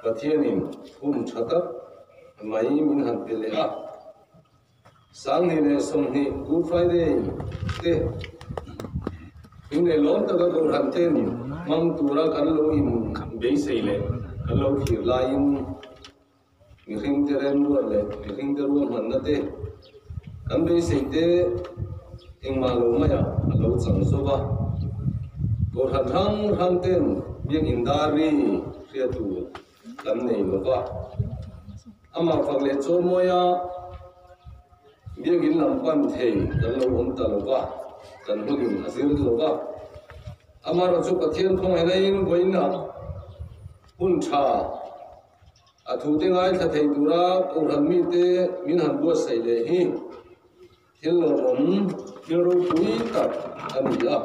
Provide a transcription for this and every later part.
Pathianin hun tha tak mai min han pe leh a. 2020 Good Friday te inneilawm taka Kohhran ten hmang tura kan lo in beisei leh kan lo thlir laiin mihringte remruat leh mihringte ruahmanna te kan beisei te engmah lo maiah a lo chang zawk a. Kohhran hrang hrang ten biakinn dar ri hriat tur kan nei lo va. Amah fak leh chaw mawia biakinn lam pan thei kan lo awm ta lo va, kan hunin a zir lo va. Amaherawhchu Pathian khawngaihnain vawiinah hun tha a thute ngaithla thei tura Kohhran mite min han buatsaih leh hi Thil lawmawm, thil ropui tak a ni a,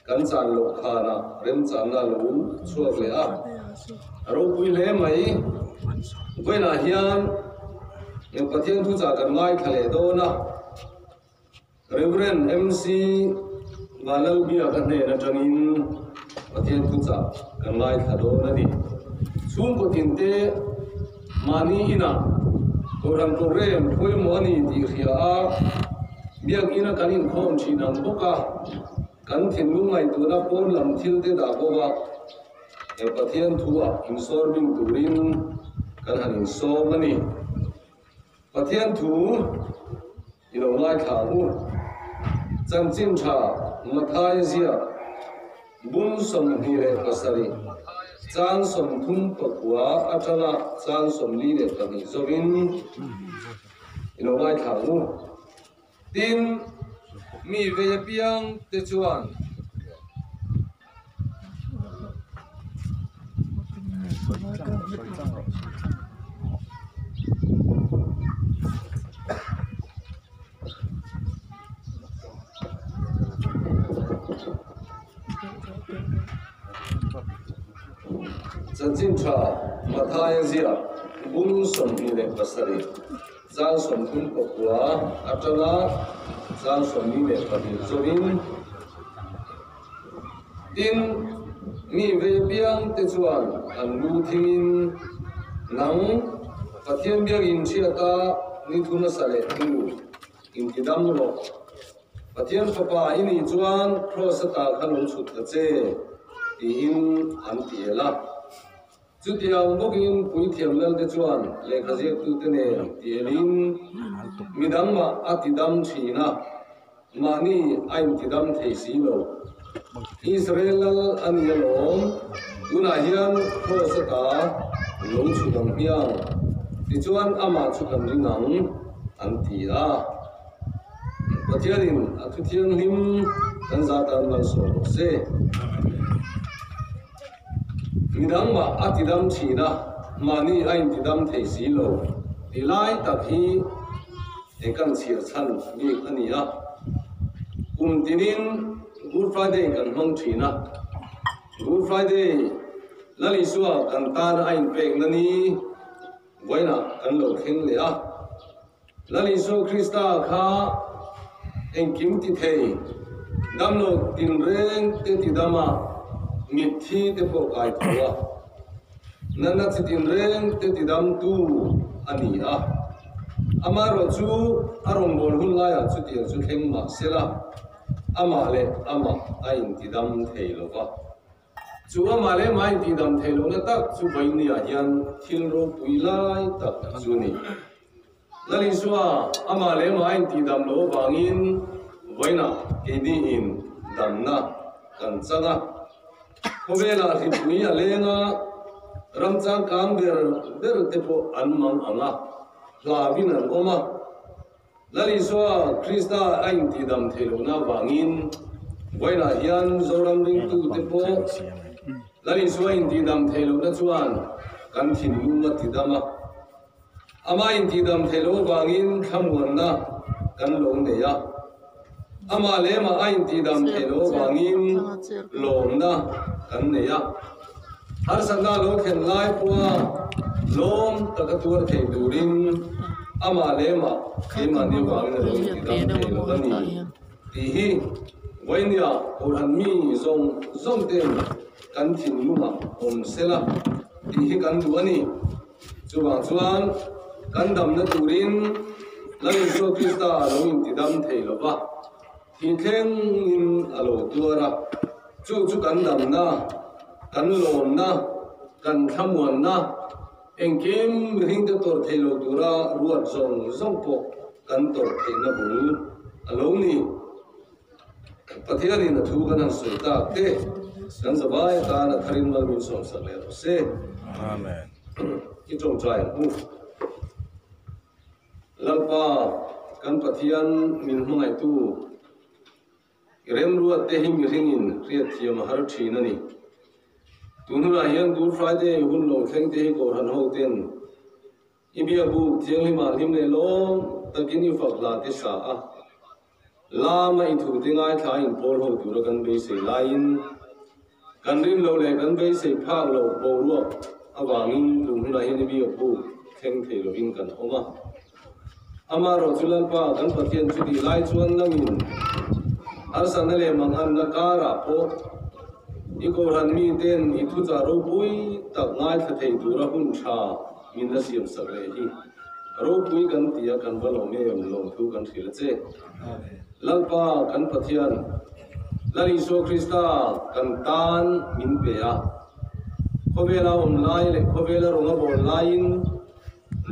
kan chan loh khanah remchanna a lo chhuak leh a, a ropui hle mai. Vawiinah hian Pathian thuchah kan ngaithla leh dawn a, Rev. MC Vanlalbiaka hnen atangin Pathian thuchah kan ngaithla dawn a ni. Chhungkaw tinte mahni inah Kohhran program pawimawh a ni tih hria a, biakina kan inkhawm thin ang bawk a, kan thinlung ngaihtuahna pawn lam thil te dah bawk a, he Pathian thuah insawr bing turin kan han insawm a ni. Pathian thu i lo ngaithla ang u. Chanchin tha Mathai ziak bum 27 chang 34 atanga chang 42 zawin i lo ngaithla ang u. Tin, mi vei apiang te chuan. Chanchin tha Mathaia ziak bung 27 chang 39 atanga chang 42 zawin Tin, mi ve piang te chuan an lu thingin, Nang, Pathian biakin hriata ni thu nasa leh hnu intidam rawh. Pathian Fapa i nih chuan Kraws ata kha lo chhut ta che, tiin an ti el a. Chutiang bawkin puithiam lalte chuan lehkha ziaktute nen ti elin midang mah a tidam thin a. Mahni a intidam thei si lo. Israel lal a ni alawm, tunah hian Kraws ata lo chhut ang hmiang, tichuan amah chu kan ring ang, an ti a. Pathianin a thu thianghlim kan zah tan malsawm bawk se. Midang mah a tidam thin a, mahni a intidam thei si lo ti lai tak hi He kan chhiar chhan bik a ni a, kum tinin Good Friday kan hmang thin a, Good Friday Lal Isua kan tan a inpekna ni vawiinah kan lo thleng leh a, Lal Isua Krista kha engkim ti thei, damlo tinreng te ti dam a, mitthi te pawh kai tho a, Natna chi tinreng te tidamtu a ni a. Amaherawh chu a rawngbâwl hun laiah chutiang chu thleng mah se la, amah leh amah a intidam thei lo va. Chu amah leh amah a intidam thei lohna tak chu vawinia hian thil ropui lai tak chu a ni. Lal Isua amah leh amah a intidam loh avangin vawiinah keiniin damna kan chang a. Khawvelah hripui a leng a, ram changkang ber ber te pawh an mang ang a, hlauin an awm a. Lal Isua Krista a intidam theih lohna avangin vawiinah hian Zoram ringtute pawh Lal Isua intidam theih lohna chuan kan thinlung a tidam a. Amah intihdam theih loh avangin thlamuanna kan lo nei a, amah leh amah a intihdam theih loh avangin lawmna kan nei a. Harsatna lo thlen lai pawha lawm taka tuar thei turin amah leh amah keimahni avangin a lo intihdam thei lo a ni tih hi vawinia Kohhran mi zawng zawng ten kan thinlungah awm se la. tih hi kan duh a ni. Chuvang chuan kan damna turin Lal Isua Krista a lo intidam thei lo va, thih thlengin a lo tuar a. Chu chu kan damna, kan lawmna, kan thlamuanna, engkim mihringte tawrh thei lo tura ruat zawng zawng pawh kan tawrh theihna bul a lo ni. Pathianin a thu kan han sawi tak te, kan zavai atan a tharin mal min sawmsak leh rawh se. Amen. I tawngtai ang u. Lalpa, kan Pathian min hmangaihtu, i remruat te hi mihringin hriatthiam a har thin a ni. Tun hunah hian Good Friday hun lo thleng te hi Kohhran ho ten I biakbuk thianghlimah hlim leh lawm takin i fak hla te sa a, lama i thu te ngaithla in pawl ho tura kan beisei laiin kan rin loh leh kan beisei phak loh boruak avangin tun hunah hian i biakbuk thleng thei lovin kan awm a. Amaherawh chu Lalpa kan Pathian chutih lai chuan nangin harsatna leh manganna karah pawh i Kohhran miten i thuchah ropui tak ngaithla thei tura hun tha Min la siam sak leh hi ropui kan ti a, kan va lawm em lawmthu kan hrilh a che. Lalpa kan Pathian, Lal Isua Krista kan tan min pe a, khawvela awm lai leh khawvela rawn a bawl laiin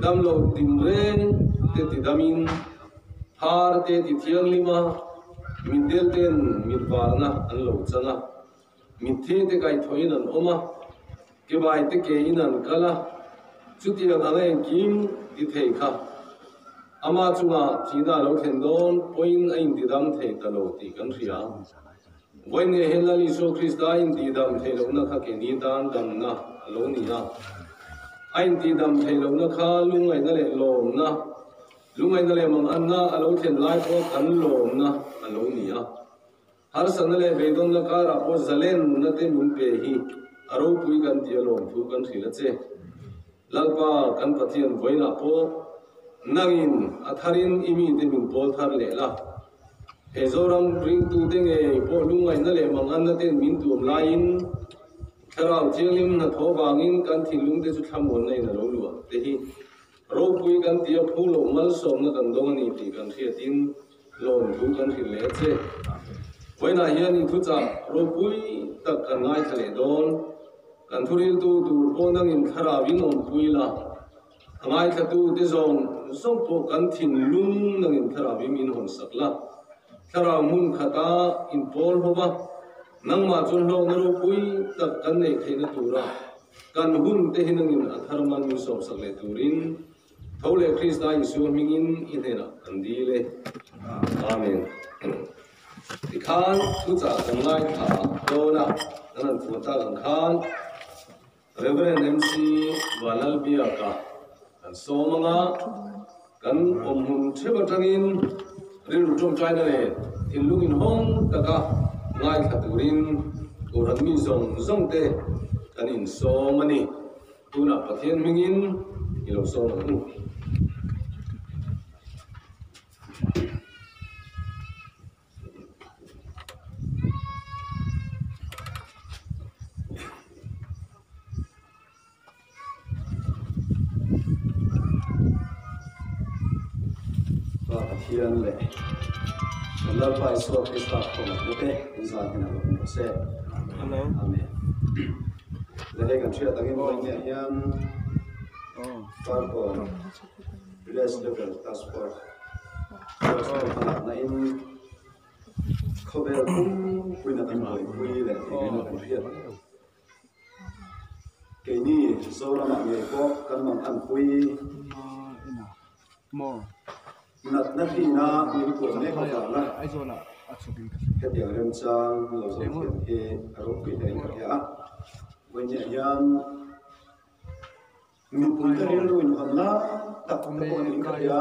damlo tinreng te tidamin, phar te ti thianghlim a, mitdel ten mitvarna an lo chan a. Mitthi te kaihthawhin an awm a, kebai te kein an kal a, chutiang anga engkim ti thei kha ama chungah thihna a lo thlen dawn pawhin a intidam thei ta lo tih kan hria. Vawiin hian Lal Isua Krista a intihdam theih lohna kha keini tan damna a lo ni a. A intihdam theih lohna kha lungngaihna leh lawmna, lungngaihna leh manganna a lo thlen lai pawh kan lawmna a lo ni a. Harsatna leh beidawnna karah pawh zalenna te min pe hi a ropui kan ti alawm thu kan hrilh a che. Lalpa kan Pathian vawiinah pawh nangin a tharin i mite min pawl thar leh la. He Zoram ringtute ngei pawh lungngaihna leh manganna ten min tuam laiin Thlarau Thianghlim hnathawh vangin kan thinlungte chu thlamuanna in a lo luah te hi Ropui kan ti a, phu loh malsawmna kan dawng a ni tih kan hriatin lawmthu kan hrilh leh a che. Vawiinah hian i thuchah ropui tak kan ngaithla leh dawn. Kan thuriltu tur pawh nangin thlarauin awmpui la, a ngaithlatu te zawng zawng pawh kan thinlung nangin thlarauin min hawnsak la. Thlarau hmun khata inpawl ho va, nangmah chuan hlawkna ropui tak kan neih theihna tura Kan hun te hi nangin a thar man min sawmsak leh turin tho leh Krista Isua hmingin i hnenah kan dil e. Amen. Tikhan thuchah kan ngaithla dawn a, kan han fuh tak ang khan Reverend MC Vanlalbiaka kan sawm anga kan awmhmun theuh atangin rilru tawngtaina leh thinlung inhawng taka ngaithla turin Kohhran mi zawng zawng te kan insawm a ni. Tunah Pathian hmingin i lo sawm ang u. Pa Pathian leh kan Lalpa Isua Krista khawngaihna te in zan hian a lo awm rawh se. Amen. Le hei kan hriat angin vawiinah hian Farkawn Village Level Task Force Force te hmalakna in khawvel pumpuina kan buaipui leh tih rinna kan hriat. Keini Zoramah ngei pawh kan mang anpui natna hlina min kuah mek avanga hetiang remchang lo zawh thiam hi a ropui hle in ka hria a. Vawiinah hian Mipuite rilru inhawn lai tak te pawh niin ka hria.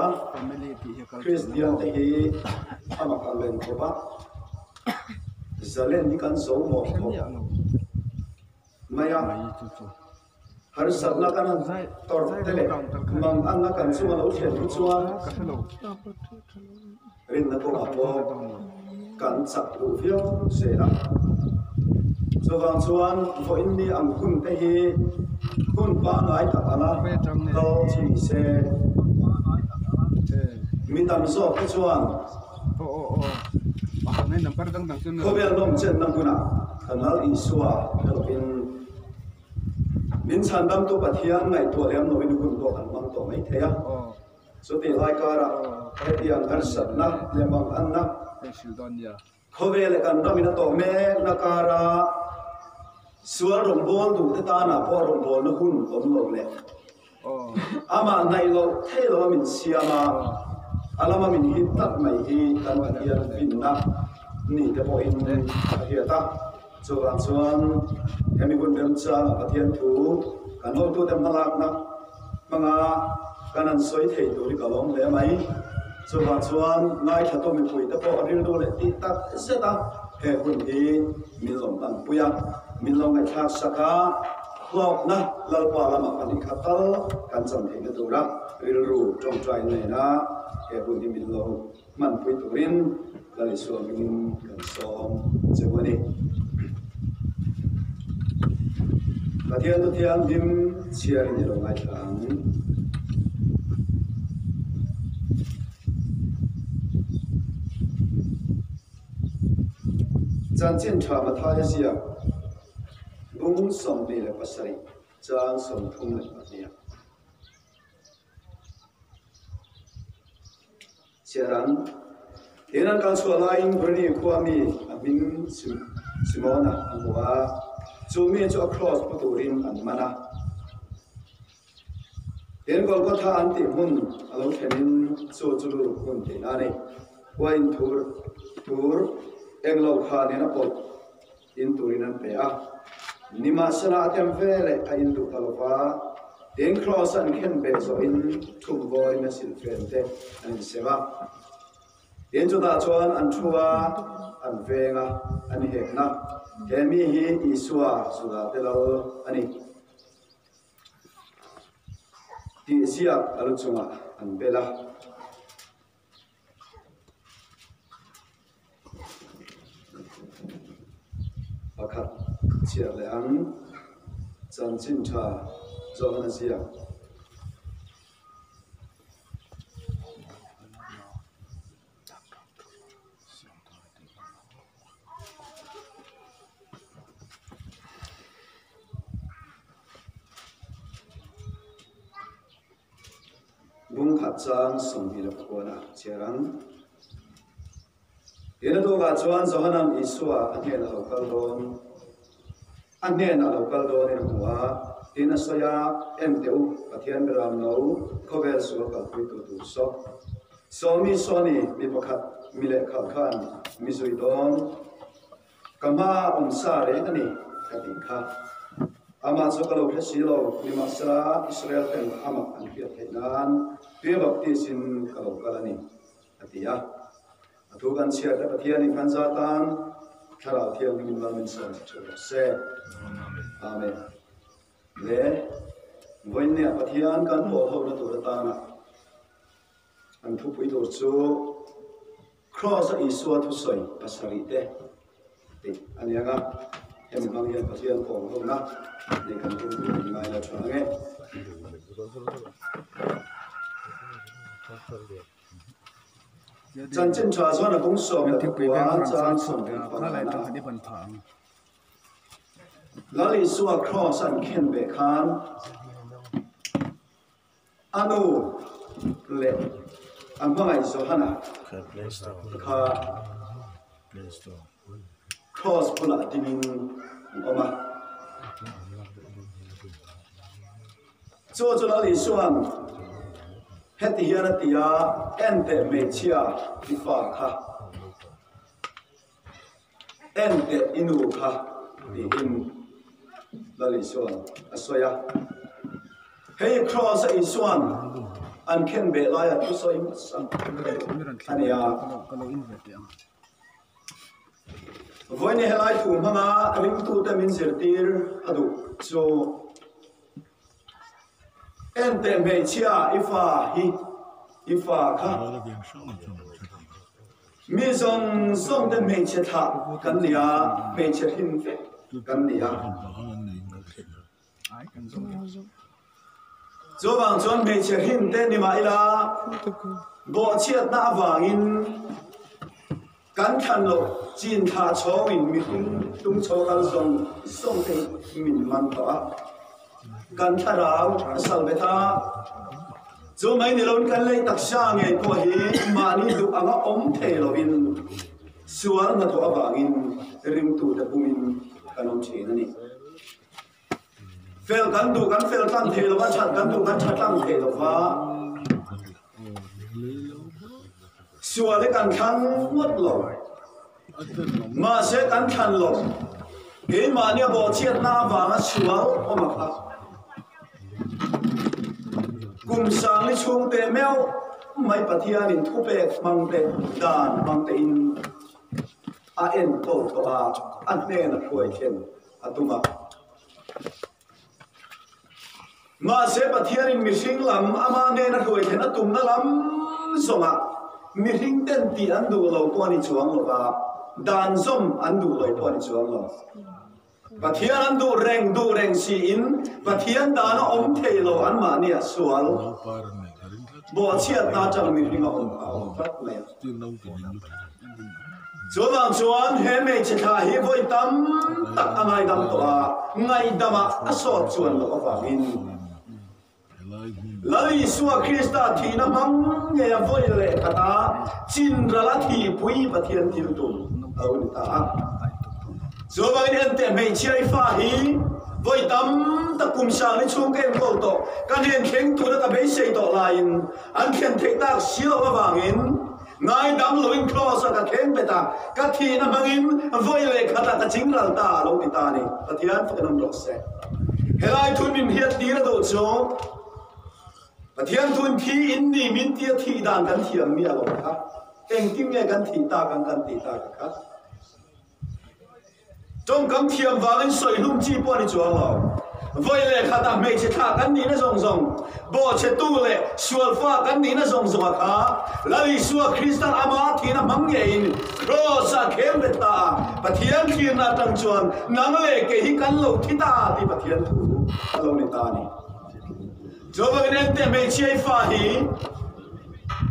Kristian te hi a mak ang reng khawp a, zalen hi kan zo mawh khawp mai a. Harsatna kan han tawrh te leh manganna kan chunga lo thlen hi chuan rinna kawngah pawh kan chak duh viau zel a. Chuvang chuan vawiin ni ang hun te hi. Hun pangngai tak anga kal chu ni se. Mi tam zawk te chuan khawvel nawmchenna hmunah kan Lal Isua hre lovin min chhandamtu Pathian ngaihtuah lem lovin hun pawh kan hmang tawh mai thei a. Chutih lai karah hetiang harsatna leh manganna Khawvel leh kan ramin a tawh mekna kara sual rawngbâwl duhte tânah pawh rawngbâwlna hun awm lo leh amah hnaih loh theih loa min siam a, a lama min hip tak mai hi kan Pathian finna ni te pawhin a hriat a. Chuvang chuan hemi hun remchanga Pathian thu kan hotute hmalakna hmanga kan han sawi thei tur hi ka lawm hle mai. Chuvang chuan ngaithlatu mipuite pawh rilru leh tih tak zet a he hun hi min lo hmanpui a, min lo ngaihthlak sak a, hlawkna Lalpa lamah kan inkhat tal kan chan theihna tura rilru tawngtai nena he hun hi min lo Hmanpui turin Lal Isua hmingin kan sawm che u a ni. Pathian thu thianghlim chhiarin i lo ngaithla ang. Chanchin tha Mathaia ziak bung 27 chang 32. Chiaran, Tin an kal chhuah laiin Gurni khua mi a hming Simona a hmu a, chu mi chu a kraws pu turin an man a. Tin Golgotha an tih hmun a lo thlenin chu chu lu hmun tihna a ni. Uain thur tur englo kha nen a pawlh in turin an pe a. Nimahsela a tem ve leh a in duh ta lo va, tin kraws an khen beh zawhin thum vawrin a silfen te an insem a. Tin chutah chuan an thu a, an veng a, an hekna. He mi hi Isua Juda te lal a ni tih ziak a lu chungah an bel a. Pakhat chhiar leh ang chanchin tha zawhna a ziak. Bung khat chang 24 chhiar ang. Tin a tukah chuan Johanan Isua a hnenah a lo kal dawn, a hnenah a lo kal dawnin a hmu a, tin a sawi a, En teh u, Pathian Beram no, khawvel sual kalpuitu tur saw. Sawmi sawni mi pakhat mi lehkhalh khan mi zui dawn. Ka hma awm sa reng a ni, ka tih kha. Amah chu ka lo hre si lo, nimahsela Israel ten amah an hriat theih nan Tuia Baptist-in ka lo kal a ni, a ti a. A thu kan chhiar te Pathianin kan za tan Thlarau Thianghlim in min sawm ṭheuh rawh se. Amen. Le, vawiinniah Pathian kan pawl hona tur atana an thupui tur chu Kraws a Isua thusawi pasarih te tih a ni ang a, hemi hmang hian Pathian kawm hlawmna nei kan tum tur in ngai la tha ang e. Chanchin tha chuan a bung 19 chang 24 Lal Isua kraws an khen ve khan A nu leh a hmangaih Johana kha kraws bulah dingin an awm a. Chu chu Lal Isua'n heti hian a ti a, En teh hmeichhia i fa kha, en teh i nu kha tiin Lal Isua'n a sawi a. Hei kraws a Isua'n an khen beh laia thu sawi hmasa a ni a. Vawiin helai thu hmanga ringtute min zirtir a duh chu En teh hmeichhia i fa hi i fa kha mi zawng zawng te hmeichhe thlah kan ni a, hmeichhe hlim vek kan ni a. Chuvang chuan hmeichhe hrin te ni mah ila, bawhchhiatna avangin kan thlan loh chin thla chhawngin mihring tung chho kal zawng zawng te hi min man tawh a, kan thlarau a sal bet a. Chu mai ni loin kan lei taksa ngei pawh hi mahni duh anga awm thei loin sual hnathawh avangin ringtute pumin kan awm thin a ni. Fel kan duh kan fel tlang thei lova, that kan duh kan tha tlang thei lova. Sual hi kan thlang ngawt lo. Mahse kan thlan lo. Keimahni a bawhchhiatna avanga sual awm a kha. Kum sangli chhungte meuh mai Pathianin thupek hmangte dan hmangte in a enkawl tawh a, a hnen a hruai thlen a tum a. Mahse Pathianin mihring lam ama hnena hruai thlen a tumna lam zawngah mihring ten tih an duh lo pawh a ni chuang lo va, dan zawm an duh lo pawh a ni chuang lo. Pathian an duh reng duh reng siin Pathian dana awm thei lo anmahnia sual bawhchhiatna atang mihring a awm a awm tlat mai a. Chuvang chuan he hmeichhe thla hi vawi tam tak a ngaidam tawh a, ngaihdamah a sawt chuan loh avangin Lal Isua Krista thihna hmang ngei a vawi leh khat a, chinral a thihpui Pathian thil tum a lo ni ta a. Chuvangin enteh hmeichhia i fa hi vawi tam tak kum sang ni chhung ka enkawl tawh, ka hnen thleng tura ka beisei tawh laiin an thlen theih tak si loh avangin Ngaidam loin Kraws a ka kheng bet a, ka thihna hmangin vawi leh khatah ka ching ral ta a lo ti ta a ni. Pathian fak in awm rawh se. Helai thun min hriat tir a duh chu Pathian thun thi in ni min tia thih dan kan thiam mi a lo kha. Engtin nge kan thih tak ang kan tih tak a kha. Tawngkam thiam vangin sawi hlum chi pawh a ni chuang lo. Vawi leh khatah hmeichhe thla kan nihna zawng zawng, bawhchhetu leh sualfa kan nihna zawng zawnga kha Lal Isua Kristan ama thihna hmang ngeiin Kraws-ah khem bet ta a, Pathian thlirna atang chuan nang leh kei hi kan lo thi ta tih Pathian thu a lo ni ta a ni. Chuvangin enteh hmeichhia i fa hi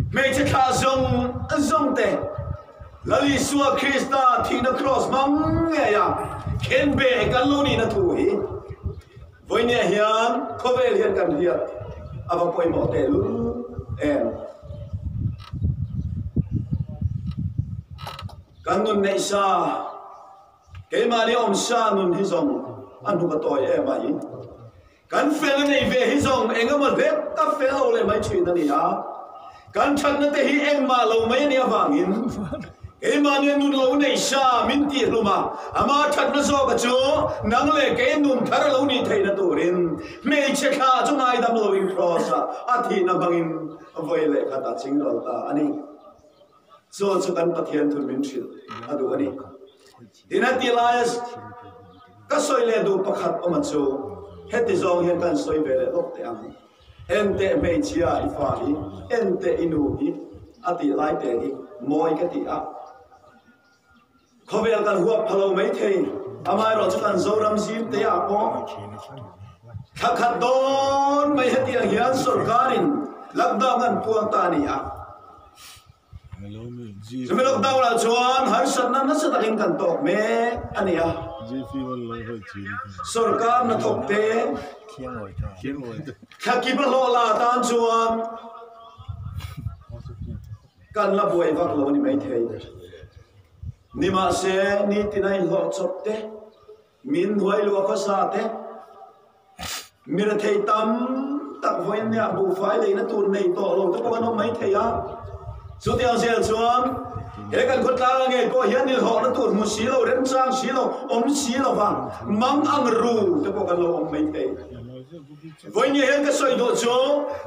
hmeichhe thla zawng zawng te, Lal Isua Krista thihna kraws hmang ngeia khen be kan lo nihna thu hi vawinia hian khawvel hian kan hriat a va pawimawh tehlul em. Kan nun neih sa, keimahni awmsa nun hi zawng a hnuk a tawi em a hi. Kan fel a neih ve hi zawng eng emaw hlek a fel lo leh mai thin a ni a, kan thatna te hi engmah lo mai a nih avangin keimahnia nun lo nei sa min tih hlum a, ama thatna zawka chu nang leh kei nun thar a lo nih theihna turin hmeichhe thla chu ngaidam loin Kraws-ah a thihna hmangin vawi leh khat a ching ral ta a ni. Chu chu kan Pathian thun min hrilh a duh a ni. Tin a ti laia ka sawi leh duh pakhat awm a chu, heti zawng hian kan sawi ve leh lawk teh ang. Enteh hmeichhia i fa hi, enteh i nu hi a tih lai te hi mawi ka ti a. Khawvel kan huap pha lo mai thei, amaherawhchu kan Zoram zim te ah pawh thla khat dawn mai hetiang hian sorkarin lockdown an puang ta a ni a. Chumi lockdown ah chuan harsatna nasa takin kan tawk mek a ni a. Sorkar hnathawk te thla kip a hlawh la atan chuan Kan la buai vak lo a ni maithei. Nimahse, nitin a inhlawh chawp te, min hnuai luah khawsa te, mi rethei tam tak vawiin nia buhfai leina tur nei tawh lo te pawh an awm maithei a. Chutiang zel chuan he kan khawtlanga ngei pawh hian inhlawhna tur hmu si lo, remchang si lo, awm si lo va, mang ang ru te pawh kan lo awm maithei. Vawiin hian ka sawi duh chu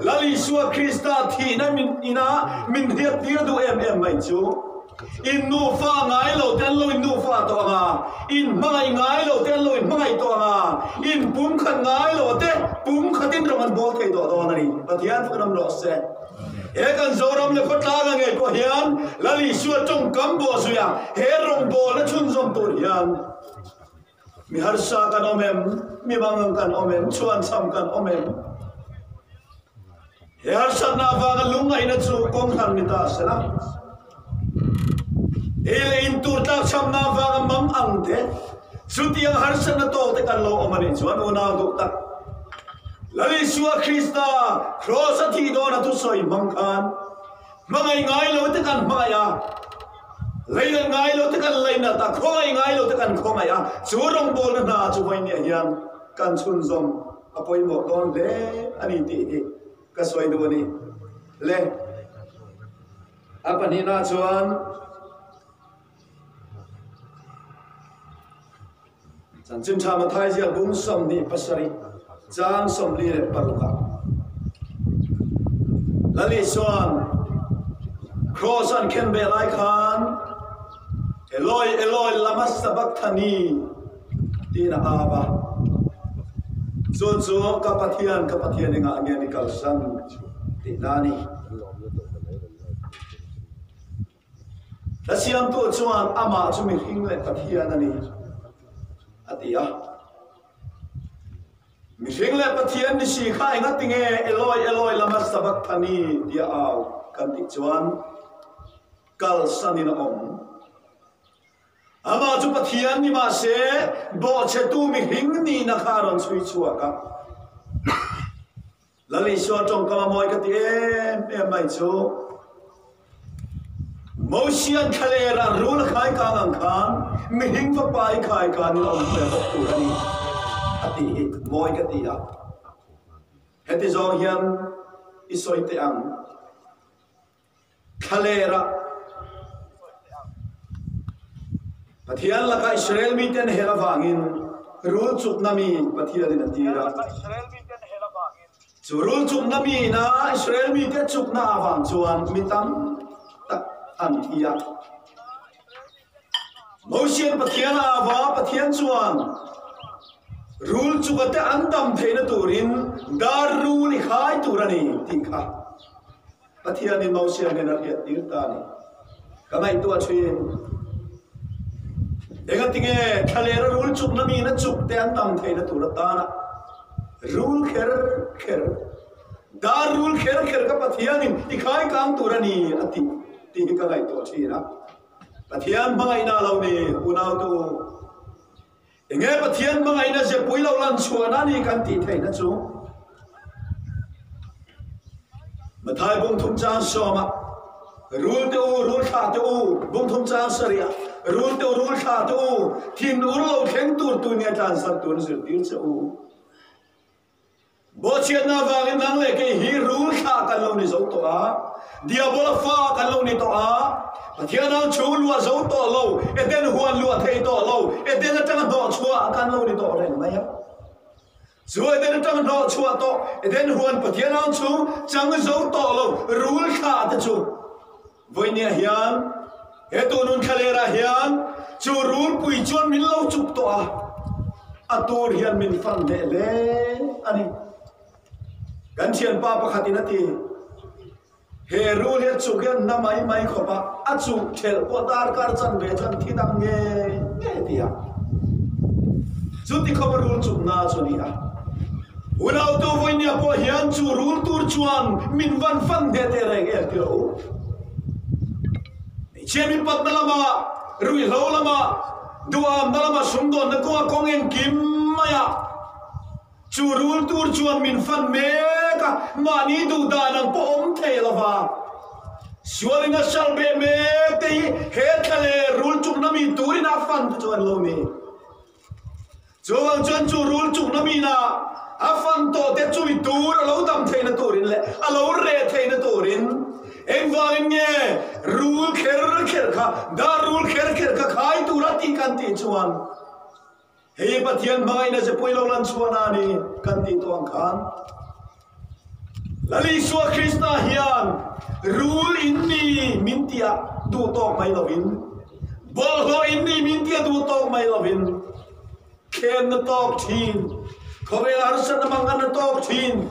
Lal Isua Krista thihna min ina min hriattir duh em em mai chu in nufa ngai lo te an lo in nufa tawh ang a, in hmangaih ngai lo te an lo in hmangaih tawh ang a, in pumkhat ngai lo te pumkhatin ram an bawl thei tawh dawn a ni. Pathian fak ram rawh se. He kan Zoram leh khawtlanga ngei pawh hian Lal Isua tawngkam bawhzuia he rawngbawlna chhunzawm tur hian. Mi harsa kan awm em? Mi mangang kan awm em? Chhuanchham kan awm em? He harsatna avanga lungngaihna chu kawng hran ni ta sela. Ei leh in tur tlakchhamna avanga mang ang te, chutiang harsatna tawk te kan lo awm a nih chuan unau duh tak Lal Isua Krista Kraws a thih dawn a thusawi hmang khan hmangaih ngai lo te kan hmangaih a, leinat ngai lo te kan leinat a, khawngaih ngai lo te kan khawngaih a, chu rawngbawlna hna chu vawinia hian kan chhunzawm a pawimawh dawn hle a ni tih hi ka sawi duh a ni. Le a pahnihna chuan Chanchin Tha Mathai ziak bung 27 chang 46 ah Lal Isuan Kraws an khen ve lai khan Eloi Eloi lama sabachthani tiin a au a. Chu chu ka Pathian ka Pathian engah nge ni kalsan tihna a ni. Ka siamtu chuan amah chu mihring leh Pathian a ni a ti a. Mihring leh Pathian ni si kha enga tinge Eloi Eloi lama sabachthani tia au kan tih chuan kalsanin a awm. Amah chu Pathian ni mahse bawhchhetu mihring nihna kha a rawn chhui chhuak a. Lal Isua tawngkam a mawi ka ti em em mai chu, Mosian thlaler ah rul a khai kang ang khan mihring fapa i khai kanin a awm ve bawk tur a ni a tih hi mawi ka ti a. Heti zawng hian i sawi teh ang. Thlaler ah Pathian lakah Israel mite an hel avangin rul chukna mi Pathianin a tir a. Chu rul chukna miina Israel mite chukna avang chuan mi tam tak an thi a. Mosian Pathian a ava, Pathian chuan rul chuka te an dam theihna turin dar rul i khai tur a ni tih kha. Pathianin Mosia nen a hriat tir ta a ni. Ka ngaihtuah thin. Engatinge thlalera rul chukna miin a chuk te an dam theihna tur atana rul kher kher, dar rul kher kher ka Pathianin i khai kang tur a ni a tih tih hi ka ngaihtuah thin a. Pathian hmangaihna a lo ni, unautu. Enge Pathian hmangaihna zepui lo lan chhuahna a ni kan tih theihna chu? Mathai bung thum chang sawma rul te u, rul thla te u, bung thum chang sarih ah rul te u, rul thla te u, thin ur lo thleng tur tu nge tlansan tur zirtir che u. Bawhchhiatna avangin nang leh kei hi rul thlah kan lo ni zo tawh a, Diabola fa kan lo ni tawh a, Pathian ang chhung luah zo tawh lo, Eden huan luah thei tawh lo, Eden atanga hnawhchhuah kan lo ni tawh reng mai a. Chu Eden atanga hnawhchhuah tawh, Eden huan Pathian ang chhung chang zo tawh lo rul thlah te chu vawinia hian he tunun thlalerah hian chu rulpui chuan min lo chuk tawh a, a tur hian min fan hneh hle a ni. Kan thianpa pakhatin a ti, He rul hi a chuk hian na mai mai khawp a, a chuh thelh pawh darkar chan ve chuan thi dang ngei ngei a ti a. Chuti khawp a rul chuk na chu a ni a. Unautu vawinia pawh hian chu rul tur chuan min van fan hneh teh reng em tih rawh u. Hmeichhia min patna lama, ruihhlo lama, duhamna lama sumdawnna kawnga kawng engkim maia chu rul tur chuan min fan mek a, mahni duh dan ang pawh awm thei lova sualin a sal beh mek te hi he thla leh rul chukna mi turin a fan te chu an lo ni. Chuvang chuan chu rul chukna mina a fan tawh te chumi tur a lo dam theihna turin leh a lo reh theihna turin engvangin nge rul kher kher kha dar rul kher kher kha khai tura tih kan tih chuan hei Pathian hmangaihna ze pui lo lan chhuahna a ni kan tih tawh ang khan Lal Isua Krista hian rul in ni min tia duh tawk mai lovin, bawlhhlawh in ni min tia duh tawk mai lovin, thlenna tawk thin, khawvel harsatna manganna tawk thin,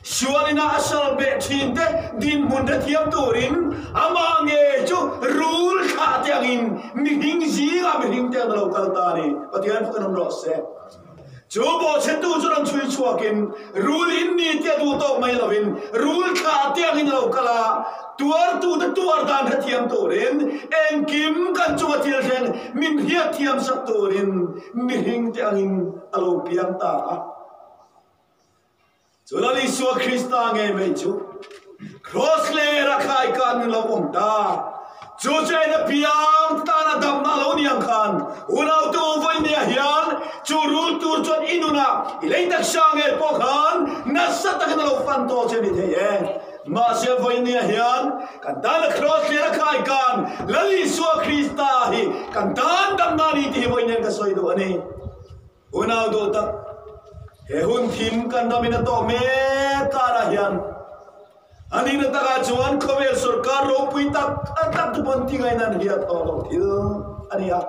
Sualina a sal beh thin te dinhmun hrethiam turin amah ngei chu rul thlah te angin mihring zingah mihring te an lo kal ta a ni. Pathian fak an awm rawh se. Chu bawhchhetu chu rawn chhui chhuakin rul in ni te a duh tawk mai lovin rul thlah te angin a lo kal a, tuartute tuar dan hrethiam turin engkim kan chunga thil thleng min hriatthiam sak turin mihring te angin a lo piang ta a. Chu Lal Isua Krista ngei mai chu Kraws lera khai kan in lo awm ta. Chu chu en apiang tana damna a lo ni ang khan unaute u vawinia hian chu rul tur chuan i nunah i lei taksa ngei pawh khan nasa takin a lo fan tawh che ni thei e. Mahse vawinia hian kan tana Kraws lera khai kan Lal Isua Krista hi kan tan damna a ni tih hi vawiin hian ka sawi duh a ni. Unau duh tak, he hun thim kan ramin a tawh mek karah hian a nihna takah chuan khawvel sorkar ropui tak tak chu pawn tingain an hiat tawh lo thil a ni a,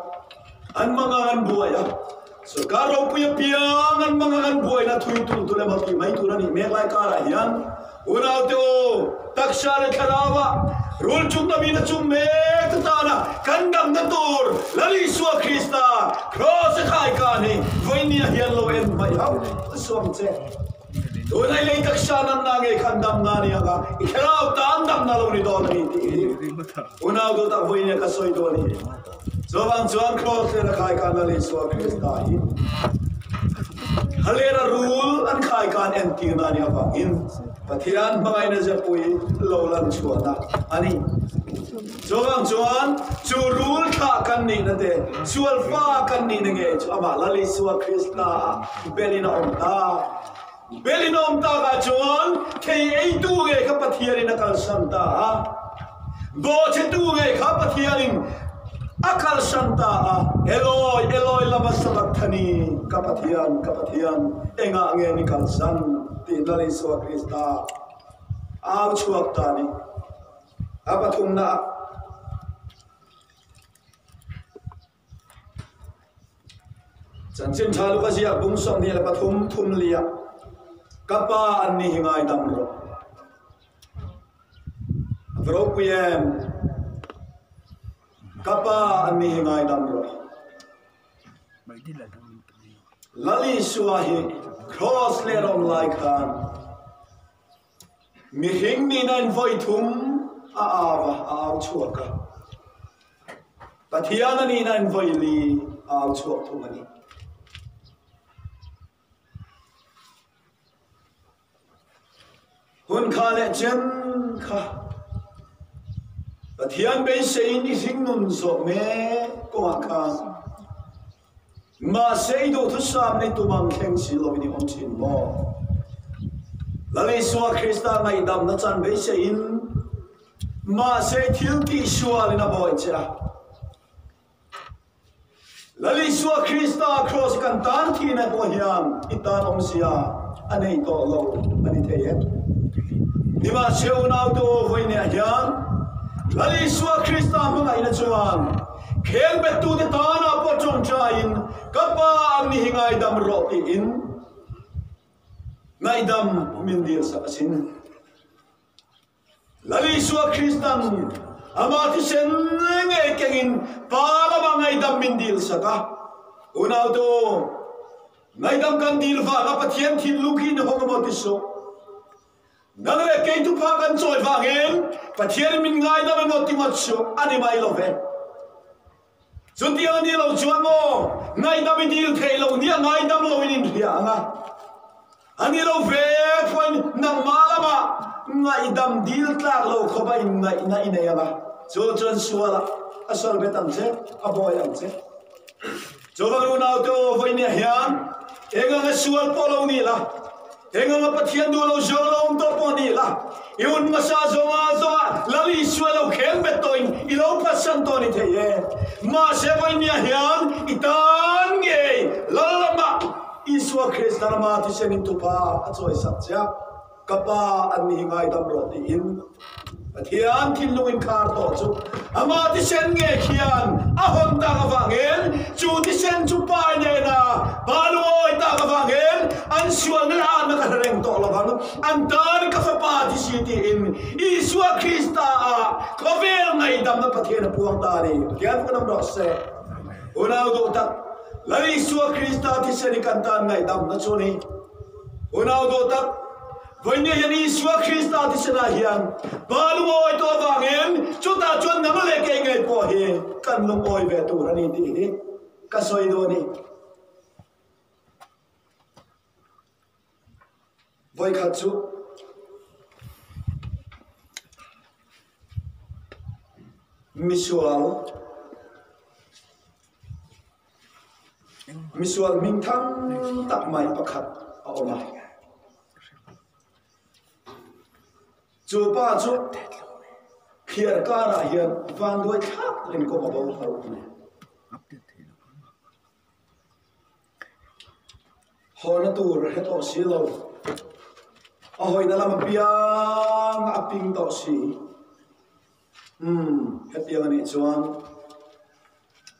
an mangang an buai a, sorkar ropui apiang an mangang an buaina thui tur tur emaw tih mai tur a nih mek lai karah hian Unaute u, taksa leh thlarauah rul chung damin a chung mek ta tana kan damna tur Lal Isua Krista Kraws a khai kan hi vawinia hian lo en hmaih hauh suam che. Tunai lei taksa natna nge khan damna a ni ang a, i thlarau tan damna lo ni dawn a ni tih hi unau duhtak vawinia ka sawi dawn a ni. Chuvang chuan Kraws leh a khai kan Lal Isua Krista hi Halera rul an khai kan entirna a nih avangin Pathian hmangaihna zepui lo lan chhuahna a ni. Chuvang chuan chu rul thlah kan nihna te, sual fa kan nihna ngei chu amah Lal Isua Krista ah belin a awm ta. Belin a awm takah chuan thei eitu ngei kha Pathianin a kalsan ta a. Bawhchhetu ngei kha Pathianin a kalsan ta a, Eloi, Eloi lama sabachthani, ka Pathian, ka Pathian, engah nge ni kalsan? tih Lal Isua Krista au chhuak ta a ni. A pathumnaah. Chanchin tha luk a ziak bung 23 thum liah ka pa an ni hi ngaidam rawh. A va ropui em? Ka pa an ni hi ngaidam rawh. Lal Isua hi cross leh rawng lai khan Mihring nihna in vawi thum a au a, a au chhuak a. Pathian a nihna in vawi li a au chhuak thung a ni. Hun kha leh chen kha Pathian beiseiin i hring nun zawh mek kawngah khan Mahse i duhthusam nei tum ang thleng si lovin i awm thin maw? Lal Isua Krista ngaihdamna chan beiseiin mahse i thil tihsualin a bawi che a. Lal Isua Krista kraws kan tan thihna pawh hian i tan awmzia a nei tawh lo a ni thei em? Nimahse unaute aw vawiinah hian Lal Isua Krista hmangaihna chuan Khel bettute tana pawh tawngtaiin ka pa ang ni hi ngaidam rawh tiin ngaihdam min dilsak asin. Lal Isua Kristan ama thisen ngei kengin pa lama ngaihdam min dilsak a. Unaute aw, ngaihdam kan dil vanga Pathian thinlung khi ni hawng emaw ti suh. Nang leh kei tupha kan chawi vangin Pathian min ngaidam emaw ti ngawt chu a ni mai lo ve. Chutiang a ni lo chuan maw ngaihdam i dil theih loh nia ngaidam loin inhria ang a. A ni lo ve pawhin nangmah lamah ngaihdam dil tlak lo khawpa inngaihna i nei ang a. Chu chuan sualah a sual bet ang che, a bawi ang che. Chuvang unaute aw vawinia hian eng anga sual pawh lo ni la, Eng anga Pathian duh lo zawng lo awm tawh pawh ni la, i hun hmasa zawnga zawnga Lal Isua lo khel bet tawhin i lo phatsan tawh ni thei e. Mahse vawinia hian i tan ngei Lal lamah Isua Krista lama thisen in tupa a chawisak che a. Ka Pa, an ni hi ngaidam rawh tiin Pathian thinlung inkhar tawh chu amah thisen nge khian a hawn tak avangin chu thisen chu pai nena Pa lungawi tak avangin an sualna leh atna ka hre reng tawh lovang, an tan ka fapa thi si tiin Isua Krista ah khawvel ngaihdamna Pathian a puang ta a ni. Pathian fak nam rawh se. Unau duh tak, Lal Isua Krista thisen hi kan tan ngaihdamna chu a ni. Unau duh tak, Vawinia hian Isua Krista thisenah hian Pa lungawi tawh avangin chutah chuan nang leh kei ngei pawh hi kan lungawi ve tur a ni tih hi ka sawi dawn a ni. Vawikhat chu misual Misual hming thang tak mai pakhat a awm a. Chu pa chu thliar karah hian vanduai thlak takin kawng a bo hlauh a ni. Hawna tur a hre tawh si lo. A hawina lam apiang a ping tawh si. Umm, hetiang a nih chuan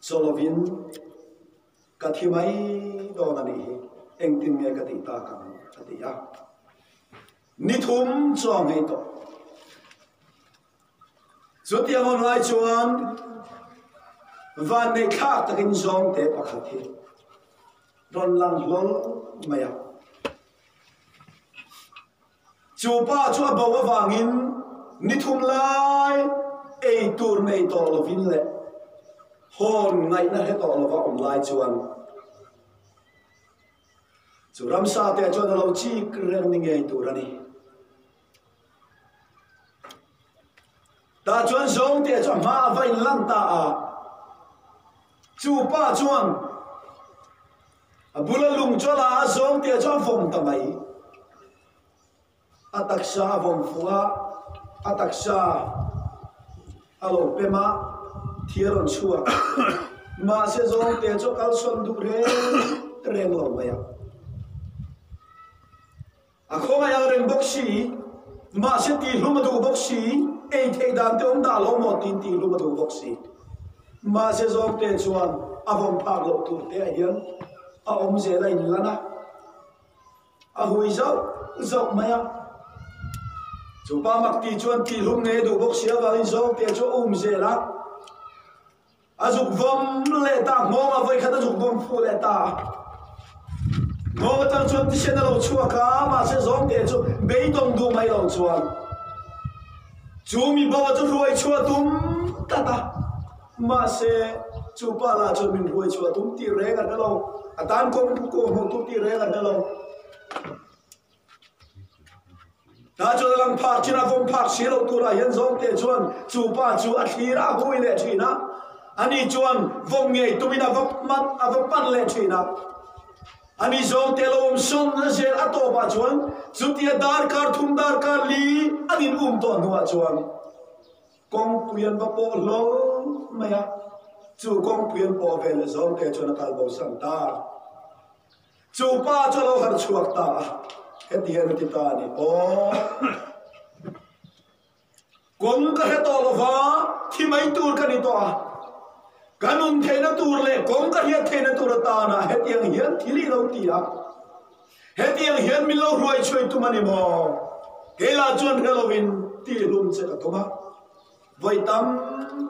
chaw lovin ka thi mai dawn a nih hi, engtin nge ka tih tak ang a ti a. Ni thum chu a nghei tawh. Chutiang awn lai chuan vanneih thlak takin zawngte pakhat hi rawn lang hlawl mai a. Chu pa chu a bo avangin ni thum lai ei tur nei tawh lovin leh hawn ngaihna hre tawh lova awm lai chuan chu ramsa te chuan a lo chik reng ni ngei tur a ni. Tah chuan zawngte chu a hma a va inlan ta a, chu pa chuan A bula lung chu a la a, zawngte chu a vawm ta mai. A taksa a vawm fuh a, a taksa a lo pem a, thi a rawn chhuak. Mahse zawngte chu a kalsawn duh reng reng lo mai a. A khawngaih ang reng bawk si, mahse tihhlum a duh bawk si, ei theih dan te awm dah lo maw tiin tihhlum a duh bawk si. Mahse zawngte chuan a vawm phak loh tur te ah hian a awm zel a inlan a, a hui zauh zauh mai a. Chu pa mak ti chuan tihhlum ngei a duh bawk si avangin zawngte chu a um zel a. A zuk vawm leh ta, nghawng a vawikhat a zuk vawm fuh leh ta. Nghawng atang chuan thisen a lo chhuak a, mahse zawngte chu beidawng duh mai lo chuan chu mi bo chu hruai chhuah tum tlat a. Mahse chu pa lah chuan min hruai chhuah tum tih reng a hre lo, a tan kawng kawh hmuh tum tih reng a hre lo. Tah chuan a lang phak chin a vawm phak si lo turah hian zawngte chuan chu pa chu a thlir a hui leh thin a, ani chuan vawm ngei tumin a va man a va pan leh thin a. Ani zawngte lo awm sawn a zel a tawpah chuan chutia darkar thum darkar li an in um tawh hnuah chuan kawngpui an va pawh hlawl mai a, chu kawngpui an pawh ve leh zawngte chuan a kal bosan ta. Chu pa chu a lo harh chhuak ta a, heti hian a ti ta a ni, Aw, kawng ka hre tawh lo va, thi mai tur ka ni tawh a, ka nun theihna tur leh kawng ka hriat theihna tur atana hetiang hian thil i lo ti a, hetiang hian min lo hruai chhuai tum a ni maw? Kei lah chuan hre lovin tihhlum che ka tum a. Vawi tam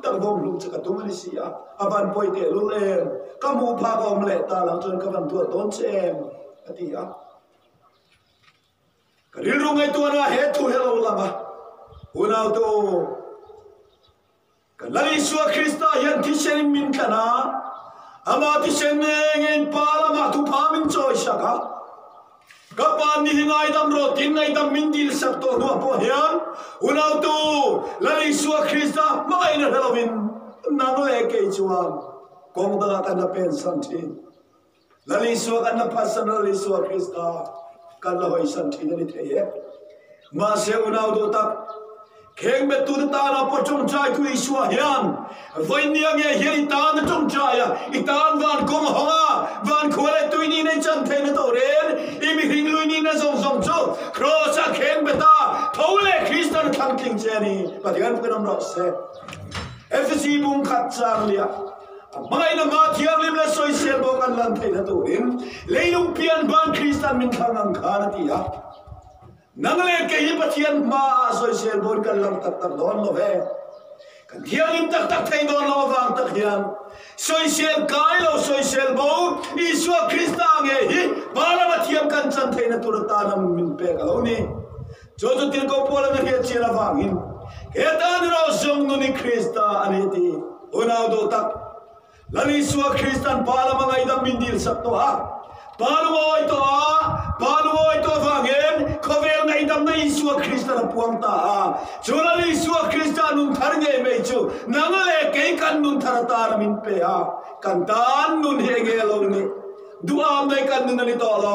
tak vawm hlum chu ka tum a ni si a, a van pawi teh lul em, ka hmuh phak a awm leh ta lang chuan ka van duat dawn che em, a ti a. Ka rilru ngaihtuahna he thu hi a lo lang a, Unaute u, kan Lal Isua Krista hian thisen in min tlan a, ama thisen ngei ngeiin Pa lamah thupha min chawisak a, Ka pa ni hi ngaidam rawh tiin ngaidam min dil sak tawh hnuah pawh hian unautu Lal Isua Krista hmangaihna hre lovin nang leh kei chuan kawng dangah kan la pensan thin. Lal Isua kan la phatsan Lal Isua Krista kan la hawisan thin a ni thei e. Mahse unau duh tak Kheng bettute tana pawh tawngtai tu Isua hian vawinia nge hian i tan a tawngtai a, i tan van kawng a hawng a, van khua leh tui nihna i chan theihna tawh reng, i mihring lui nihna zawng zawng chu Kraws-ah kheng bet. thlang tling che a ni. Pathian fakin awm rawh se. Efesi bung khat chang liah a hmangaihna hma thianghlim leh sawisel bawk an lan theihna turin leilung pian ban Kristan min thlang ang khan a ti a. Nang leh kei hi Pathian hmaah sawisel bawn kan lang tak tak dawn lo ve. Kan thianghlim tak tak thei dawn lo avang tak hian sawisel kai lo sawisel bo Isua Krista nge hi Pa lama thiam kan chan theihna tur atana min pek a lo ni. Chu chu thil ko pawl an hriat chian avangin he tan erawh zawng nun hi Krista a ni tih unau duh tak Lal Isua Kristan Pa lama ngaihdam min dil sak tawh a, Pa lungawi tawh a, Pa lungawi tawh avangin khawvel ngaihdamna Isua Kristan a puang ta a. Chu Lal Isua Krista nun thar ngei mai chu nang leh kei kan nun thar atana min pe a, kan tan nun hi enge lo nih? Duham nei kan nun a ni tawh lo.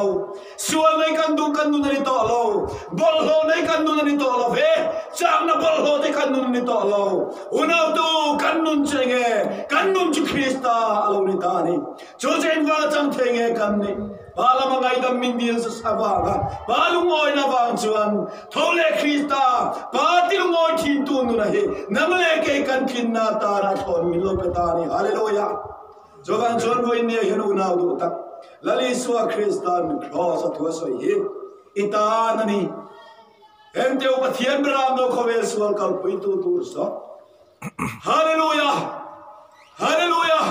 Sual nei kan duh kan nun a ni tawh lo. Bawlhhlawh nei kan nun a ni tawh lo ve. Chakna bawlhhlawh te kan nun a ni tawh lo. Unautu, kan nun chu enge? Kan nun chu Krista a lo ni ta a ni. Chu chu engvanga chang thei nge kan nih? Pa lama ngaihdam min dil avanga Pa lungawina avang chuan tho leh Krista, Pa ti lungawi thintu nuna hi nang leh kei kan tlinna atana thlawn min lo pe ta a ni. Hallelujah! Chuvang chuan vawinia hian unau duh tak Lal Isua Krista'n Kraws a thu a sawi hi i tan a ni. Heng teu Pathian beram lo khawvel sual kalpuitu tur zawk. Hallelujah! Hallelujah!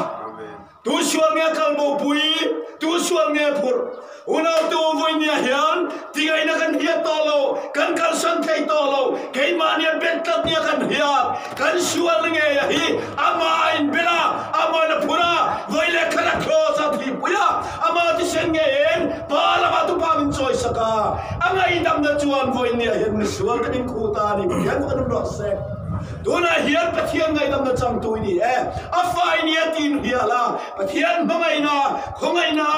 Tu sual nge kalbo pui, tu sual nge phurh. Unau tu vawinia hian tingaihna kan hiat tawh lo, kan kalsan thei tawh lo, keimahnia bet tlat nia kan hiat, kan sual ngei a hi amah a inbel a, amahin a phur a, vawi leh khat a cross a thihpui a, amah thisen ngeiin Pa lamah tupa min chawisak a, a ngaihdamna chuan vawinia hian misual kan inkhuh ta a ni, Pathian fak an awm rawh se. Tunah hian Pathian ngaihdamna changtu i ni e. A fai nia tiin hial a, Pathian hmangaihna, khawngaihna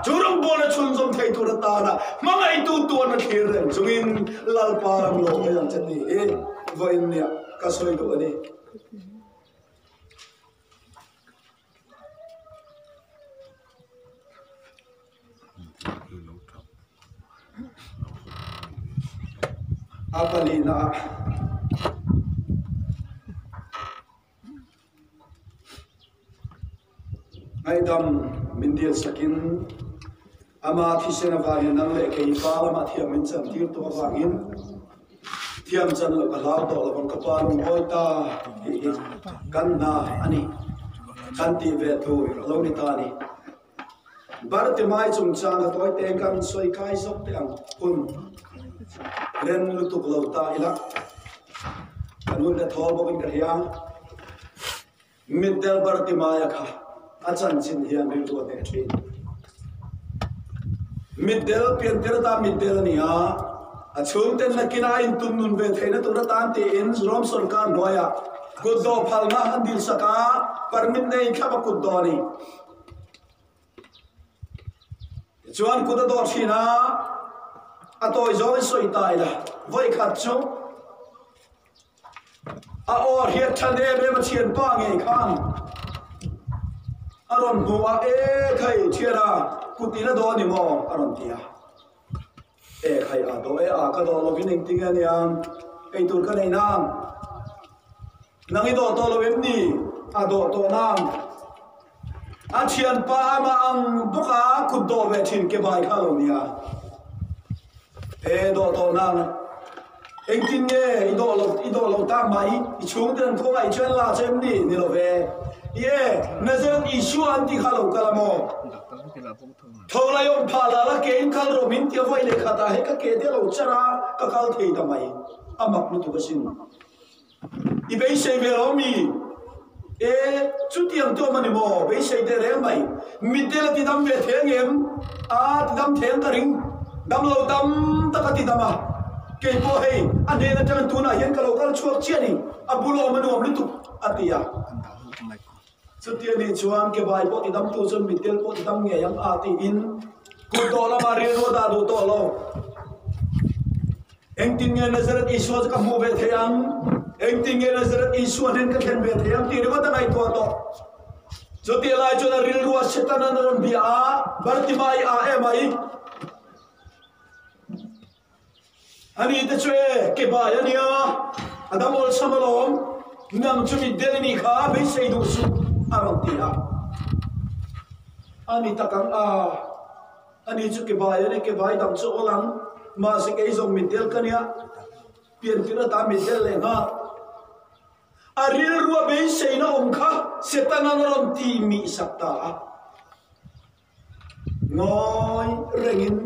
chu rawngbawlna chhunzawm thei tur atana hmangaihtu tuarna thlir reng chungin Lalpa ram lo hawi ang che tih hi vawiin nia ka sawi duh a ni. A palina ah ngaihdam min dil sakin ama thisen avangin nang leh kei pa lamah thiam min chantir tawh avangin Thiam chan loh ka hlau tawh lovang ka pa lungawi ta tih hi kan hna a ni. Kan tih ve tur a lo ni ta a ni. Bartimai chungchang ka tawi teng kan sawi kai zawk teh ang hun ren lutuk lo ta ila kan hun ka thawl bawkin ka hria. Mitdel Bartimaia kha a chanchin hian rilru a hneh thin. Mitdel piantir atan mitdel a ni a, a chhungten nakin a intum nun ve theihna tur atan tiin Rom sorkar hnuaiah kutdawh phalna an dilsak a, permit neiin thlap a kutdawh a ni. Tichuan kut a dawh thin a, a tawi zawngin sawi ta ila, vawikhat chu A aw hriat than em em a thianpa ngei khan a rawn hmu a, E khai thiana, kut i la dawn ni maw? a rawn ti a. E khai a daw e a, ka daw lovin engtin nge aniang, eitur ka nei nang. Nang i daw tawh lo em ni? A daw tawh nang. A thianpa amah ang bawka kut daw ve thin ke bai kha lo nia. E daw tawh nang. Engtin nge i daw lo i daw lo tak mai i chhungte an khawngaih chuan la che em ni? Ni lo ve. I e, Nazareth Isua an ti kha lo kal a maw? Tho lai awm phah la la ke in kal rawh min ti a vawi leh khat ah hei ka ke te a lo char a ka kal thei ta mai. A mak lutuk asin. I beisei ve lo mi? E, chutiang chu awm a ni maw? Beisei teh reng mai. Mitdel a tidam ve thei ang em? A, tidam thei ang ka ring. Dam lo tam tak a tidam a. Kei pawh hei, a hnen atangin tunah hian ka lo kal chhuak chiah a ni. A bul awm a nuam lutuk, a ti a. Chutia nih chuan kebai pawh tidamtu chuan mitdel pawh tidam ngei ang a tiin kut dawh lamah rilru a dah duh tawh lo. Engtin nge Nazareth Isua chu ka hmuh ve thei ang? Engtin nge Nazareth Isua hnen ka thlen ve thei ang tih ringawt a ngaihtuah tawh. Chutia lai chuan a rilrua Setanan a rawn bia a, Bartimai a em ai. Ani te chu e, kebai a nia. A dam awlsam alawm, nang chu mitdel i nih kha beisei duh suh, a rawn ti a. A ni tak ang a, ani chu ke bai a ni, ke bai dang chu awl ang, mahse kei zawng mitdel ka nia, piantir ata mitdel leh nghal. A rilrua beiseina awm kha Setana'n a rawn ti mih sak ta a. Ngawi rengin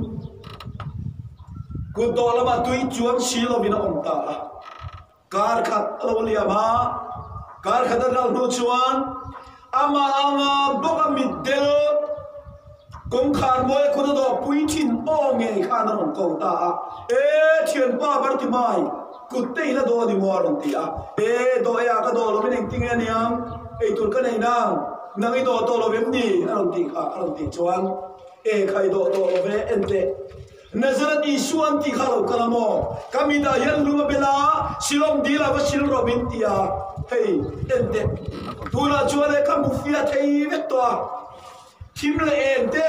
kut dawh lamah tui chuan si lovin a awm ta a. Kar khat a lo liam a, kar khat a ral hnu chuan amah anga bawka mitdel kawngkhar mawi kut a dawh pui thin aw ngei khan a rawn ko ta a, E thianpa Bartimai, kut te i la dawh a ni maw? a rawn ti a. E dawh e a, ka dawh lovin engtinge a niang, eitur ka nei nang. Nang i dawh tawh lo em ni? A rawn tih kha a rawn tih chuan, E kha i dawh tawh lo ve, en teh. Nazareth Isua an tih kha a lo kal a maw? Ka mitah hian lung a bel a, Silawm dil ah va sil rawh min ti a, hei, en teh. Tunah chuan e ka hmu fiah thei vek tawh a, thim leh eng te,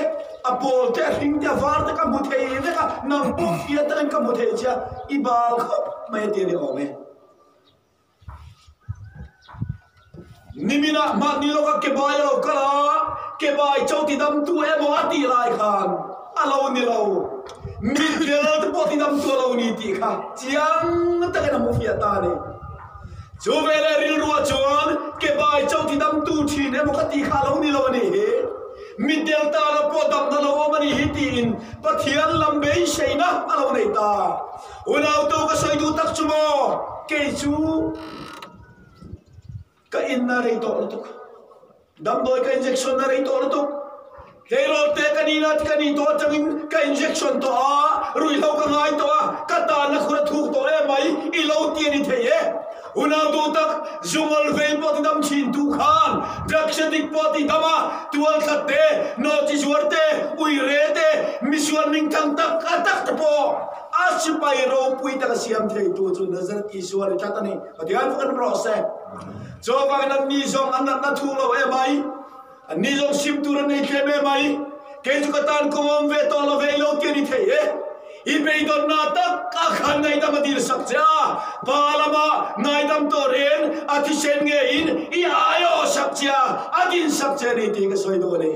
a pawl te, a hring te, a var te ka hmu thei vek a, nang pawh fiah takin ka hmu thei che a, i bal khawp mai a ti a ni awm e. Niminah mahni lawka kebai a lo kal a, kebai cho tidamtu emaw a tih lai khan a lo ni lo. Mitdel te pawh tidamtu a lo ni tih kha chiang takin a hmu fiah ta a ni. Chu veleh rilruah chuan kebai cho tidamtu thin emaw ka tih kha a lo ni lo a nih hi. Mitdel tana pawh damna lo awm a nih hi tiin Pathian lam beiseina a lo nei ta. Unau to ka sawi duh tak chu maw? Kei chu ka in na rei tawh lutuk. Damdawi ka injection na rei tawh lutuk. Tleirawl te ka nihna ka nih tawh atangin ka injection tawh a, ruihhlo ka ngai tawh a, ka tanna khur a thuk tawh em mai, i lo ti a ni thei e. Unau duh tak, zungawl vei pawh ti dam thin tu khan drugs addict pawh ti dam a, tualthat te, nawhchi zuar te, uire te, misual hmingthang tak a tak te pawh A sipai ropui tak a siam theitu chu Nazareth Isua a ni tlat a ni. Pathian fak an rawh se. Chuvangin anni zawng an natna thu lo em ai, anni zawng sim tur an nei tlem em ai, kei chu ka tan kawng awm ve tawh lo ve i lo ti a ni thei e. I beidawnna tak a khan ngaihdam a dil sak che a, pa lama ngaidam tawh reng a thisen ngeiin i aiawh sak che a, a din sak che a ni tih ka sawi duh a ni.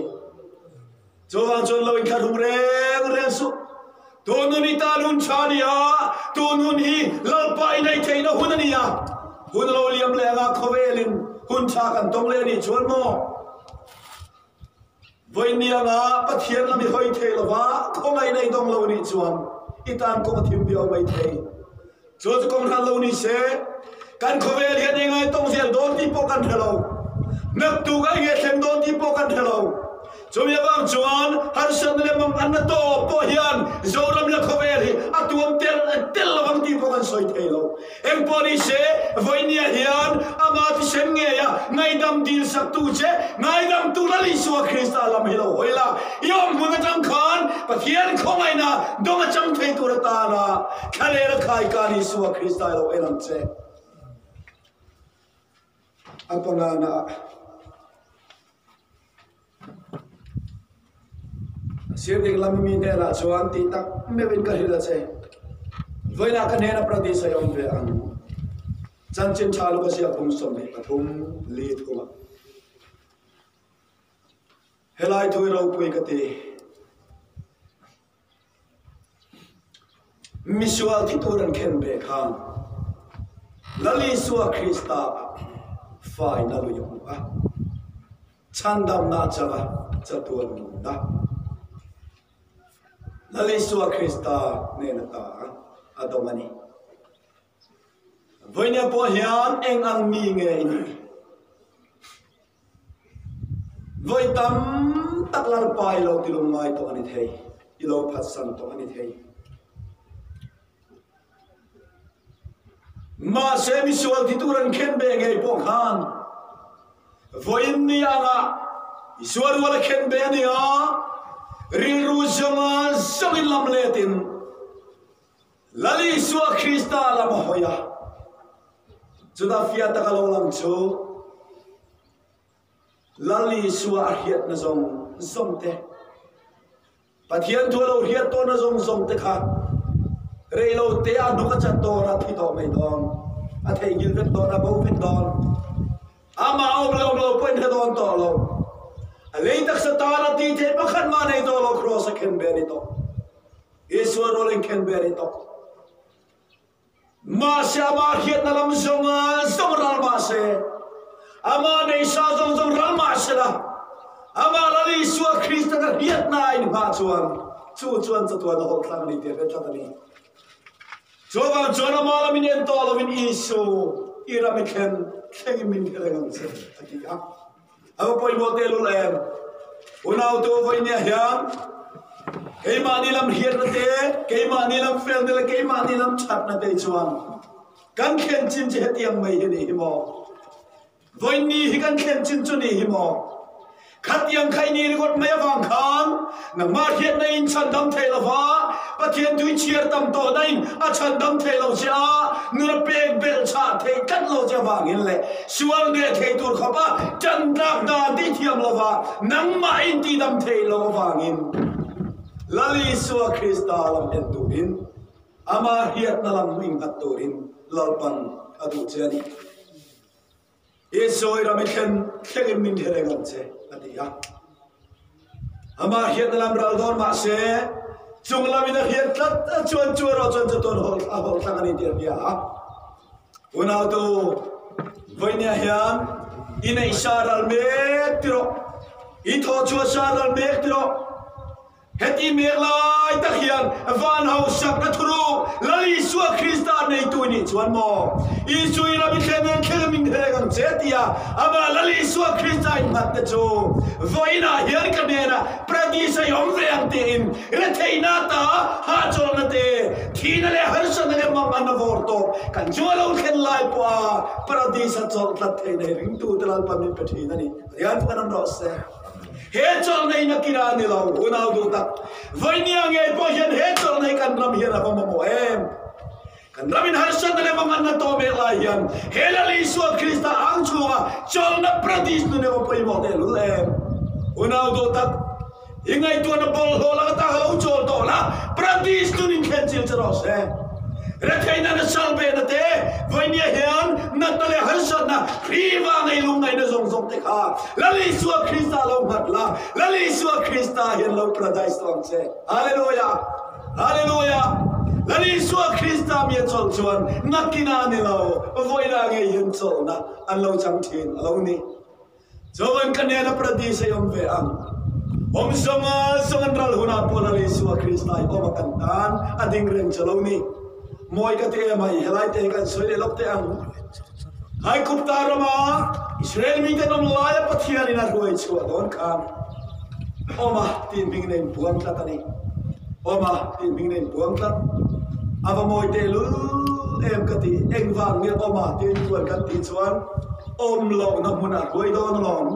Chuvang chuan lo inthlahrung reng reng suh. Tun hun hi tan hun tha a ni a, tun hun hi Lalpa i neih theihna hun a ni a. Hun a lo liam leh anga khawvelin hun tha kan tawng leh a nih chuan maw? Vawiin anga Pathian lam i hawi thei lova khawngaih nei dawng lo a nih chuan i tan kawng a thim viau mai thei. Chu chu kawng hran lo ni se, kan khawvel hian engai tawng zel dawn tih pawh kan hre lo. Naktuk a enge thleng dawn tih pawh kan hre lo. Chumi avang chuan harsatna leh manganna tawp pawh hian Zoram leh khawvel hi a tuam tel tel lo ang tih pawh kan sawi thei lo. Engpawh ni se, vawinia hian ama thisen ngeia ngaihdam dil saktu che ngaidamtu Lal Isua Krista lam hi lo hawi la, i awm hmun atang khan Pathian khawngaihna dawng a chang thei tur atana Thlalel a khai kan Isua Krista i lo en ang che. A pangana ah Sir ding lam mi hnenah chuan tih tak meuhin ka hrilh a che. Vawiinah ka hnena Paradis a i awm ve ang. Chanchin tha luka ziak bung 23 li thumah. Helai thu i ropui ka ti. Misual thi tur an khen ve khan Lal Isua Krista ah faina lui a hmu a, chhandamna a chang a, chatuan nunna Lal Isua Krista hnen ata a dawng a ni. Vawinia pawh hian eng ang mi nge i nih? Vawi tam tak Lalpa i lo tilung ngai tawh a ni thei, i lo phatsan tawh a ni thei. Mahse misual thi tur an khen ve ngei pawh khan vawiin ni anga Isua rual a khen ve a ni a, rilru zawnga zawngin lam letin Lal Isua Krista lam a hawi a, chutah fiah taka lo lang chu Lal Isua a hriatna zawng zawng te, Pathian thu a lo hriat tawhna zawng zawng te kha rei lo te a hnuk a chat dawn a, thi tawh mai dawn. A theihnghilh vek dawn, a bo vek dawn. Amah a awm lo awm lo pawh in hre dawn tawh lo. A lei taksa tan a tih theih pakhat mah nei tawh lo Kraws a khen ve a ni tawh. Isua rual in khen ve a ni tawh. Mahse amah hriatna lam zawng zawng ral mahse, amah neisa zawng zawng ral mahsela, amah Lal Isua Krista ka hriatna a inhmah chuan chu chuan chatuan a hawlh tlang a ni tih a hre tlat a ni. Chuvang chuan amah lam in en tawh lovin Isu i ram i thlen thlengin min hre reng ang che a ti a. A va pawimawh tehlul em? Unautu vawinia hian keimahni lam hriatna te, keimahni lam felna leh keimahni lam thatna te chuan kan thlen chin chu hetiang mai hi ni hi maw? Vawiinni hi kan thlen chin chu ni hi maw? Khatiang kha i ni ringawt mai avang khan nangmah hriatna in chhandam thei lo va, Pathian tui chhiar tam tawhna in a chhandam thei lo che a, nun a pek belh chhah theih tlat lo che avangin leh sual neh thei tur khawpa tan tlak dan tih thiam lo va, nangmah in tihdam theih lo avangin Lal Isua Krista lam en turin amah hriatna lam hming nghat turin Lalpan a duh che a ni. I sawi ram i thlen thlengin min hre reng ang che, a ti a. Amah hriatna lam ral dawn mah se, chung lamin a hriat tlat a chuan chu erawh chuan chatuan hawl a hawl thlang a ni tih a hria a. Unautu, vawinia hian i neih sa ral mek ti rawh, i thawh chhuah sa ral mek ti rawh. Heti mek lai tak hian van hausakna thuruk Lal Isua Krista neitu i nih chuan maw? Isua i ram i thlen nen thlen min hreng ang che tia amah Lal Isua Krista innghat te chu vawiinah hian ka hnenah Paradis-a i awm ve ang tiin retheihna ta hahchawlhna te, thihna leh harsatna leh manganna vawr tawp kan chu a lo thlen lai pawha Paradis-a chawlh tlat theihna hi ringtute Lalpa min pe thin a ni. Pathian chu kan awm rawh se. He chawlhna in a kira a ni lo, unau duh tak. Vawinia ngei pawh hian he chawlhna hi kan ram hian a va mamawh em? Kan ram in harsatna leh manganna tawh mek lai hian he Lal Isua Krista ang chhunga chawlhna paradis nun emaw pawimawh tehlul em? Unau duh tak, i ngaihtuahna bawlhhlawh laka ta ka lo chawl tawh la, paradis nun in thlen chil che rawh se. Retheihna na salbehna te, vawinia hian natna leh harsatna, Hriva ngei lungngaihna zawng zawng te kha Lal Isua Krista lo nghat la, Lal Isua Krista hian lo paradise tawh ang che. Hallelujah! Hallelujah! Lal Isua Krista mi a chawlh chuan nakinah a ni lo, vawiinah ngei hian chawlhna an lo chang thin a lo ni. Chuan ka hnena paradise a awm ve ang. Awm zawnga zawng an ral hunah pawh Lal Isua Krista hi awm a kan tan a ding reng che lo ni. Mawi ka ti em ai, helai te hi kan sawi leh lawk teh ang. Haikupta rama Israel mite an awm laia Pathianin a hruai chhuah dawn khan Awma tih hming nei inpuang tlat a ni. Awma tih hming nei inpuang tlat. A va mawi tehlul em ka ti. Engvang nge Awma tih inpuan kan tih chuan awm lohna hmunah hruai dawn alawm.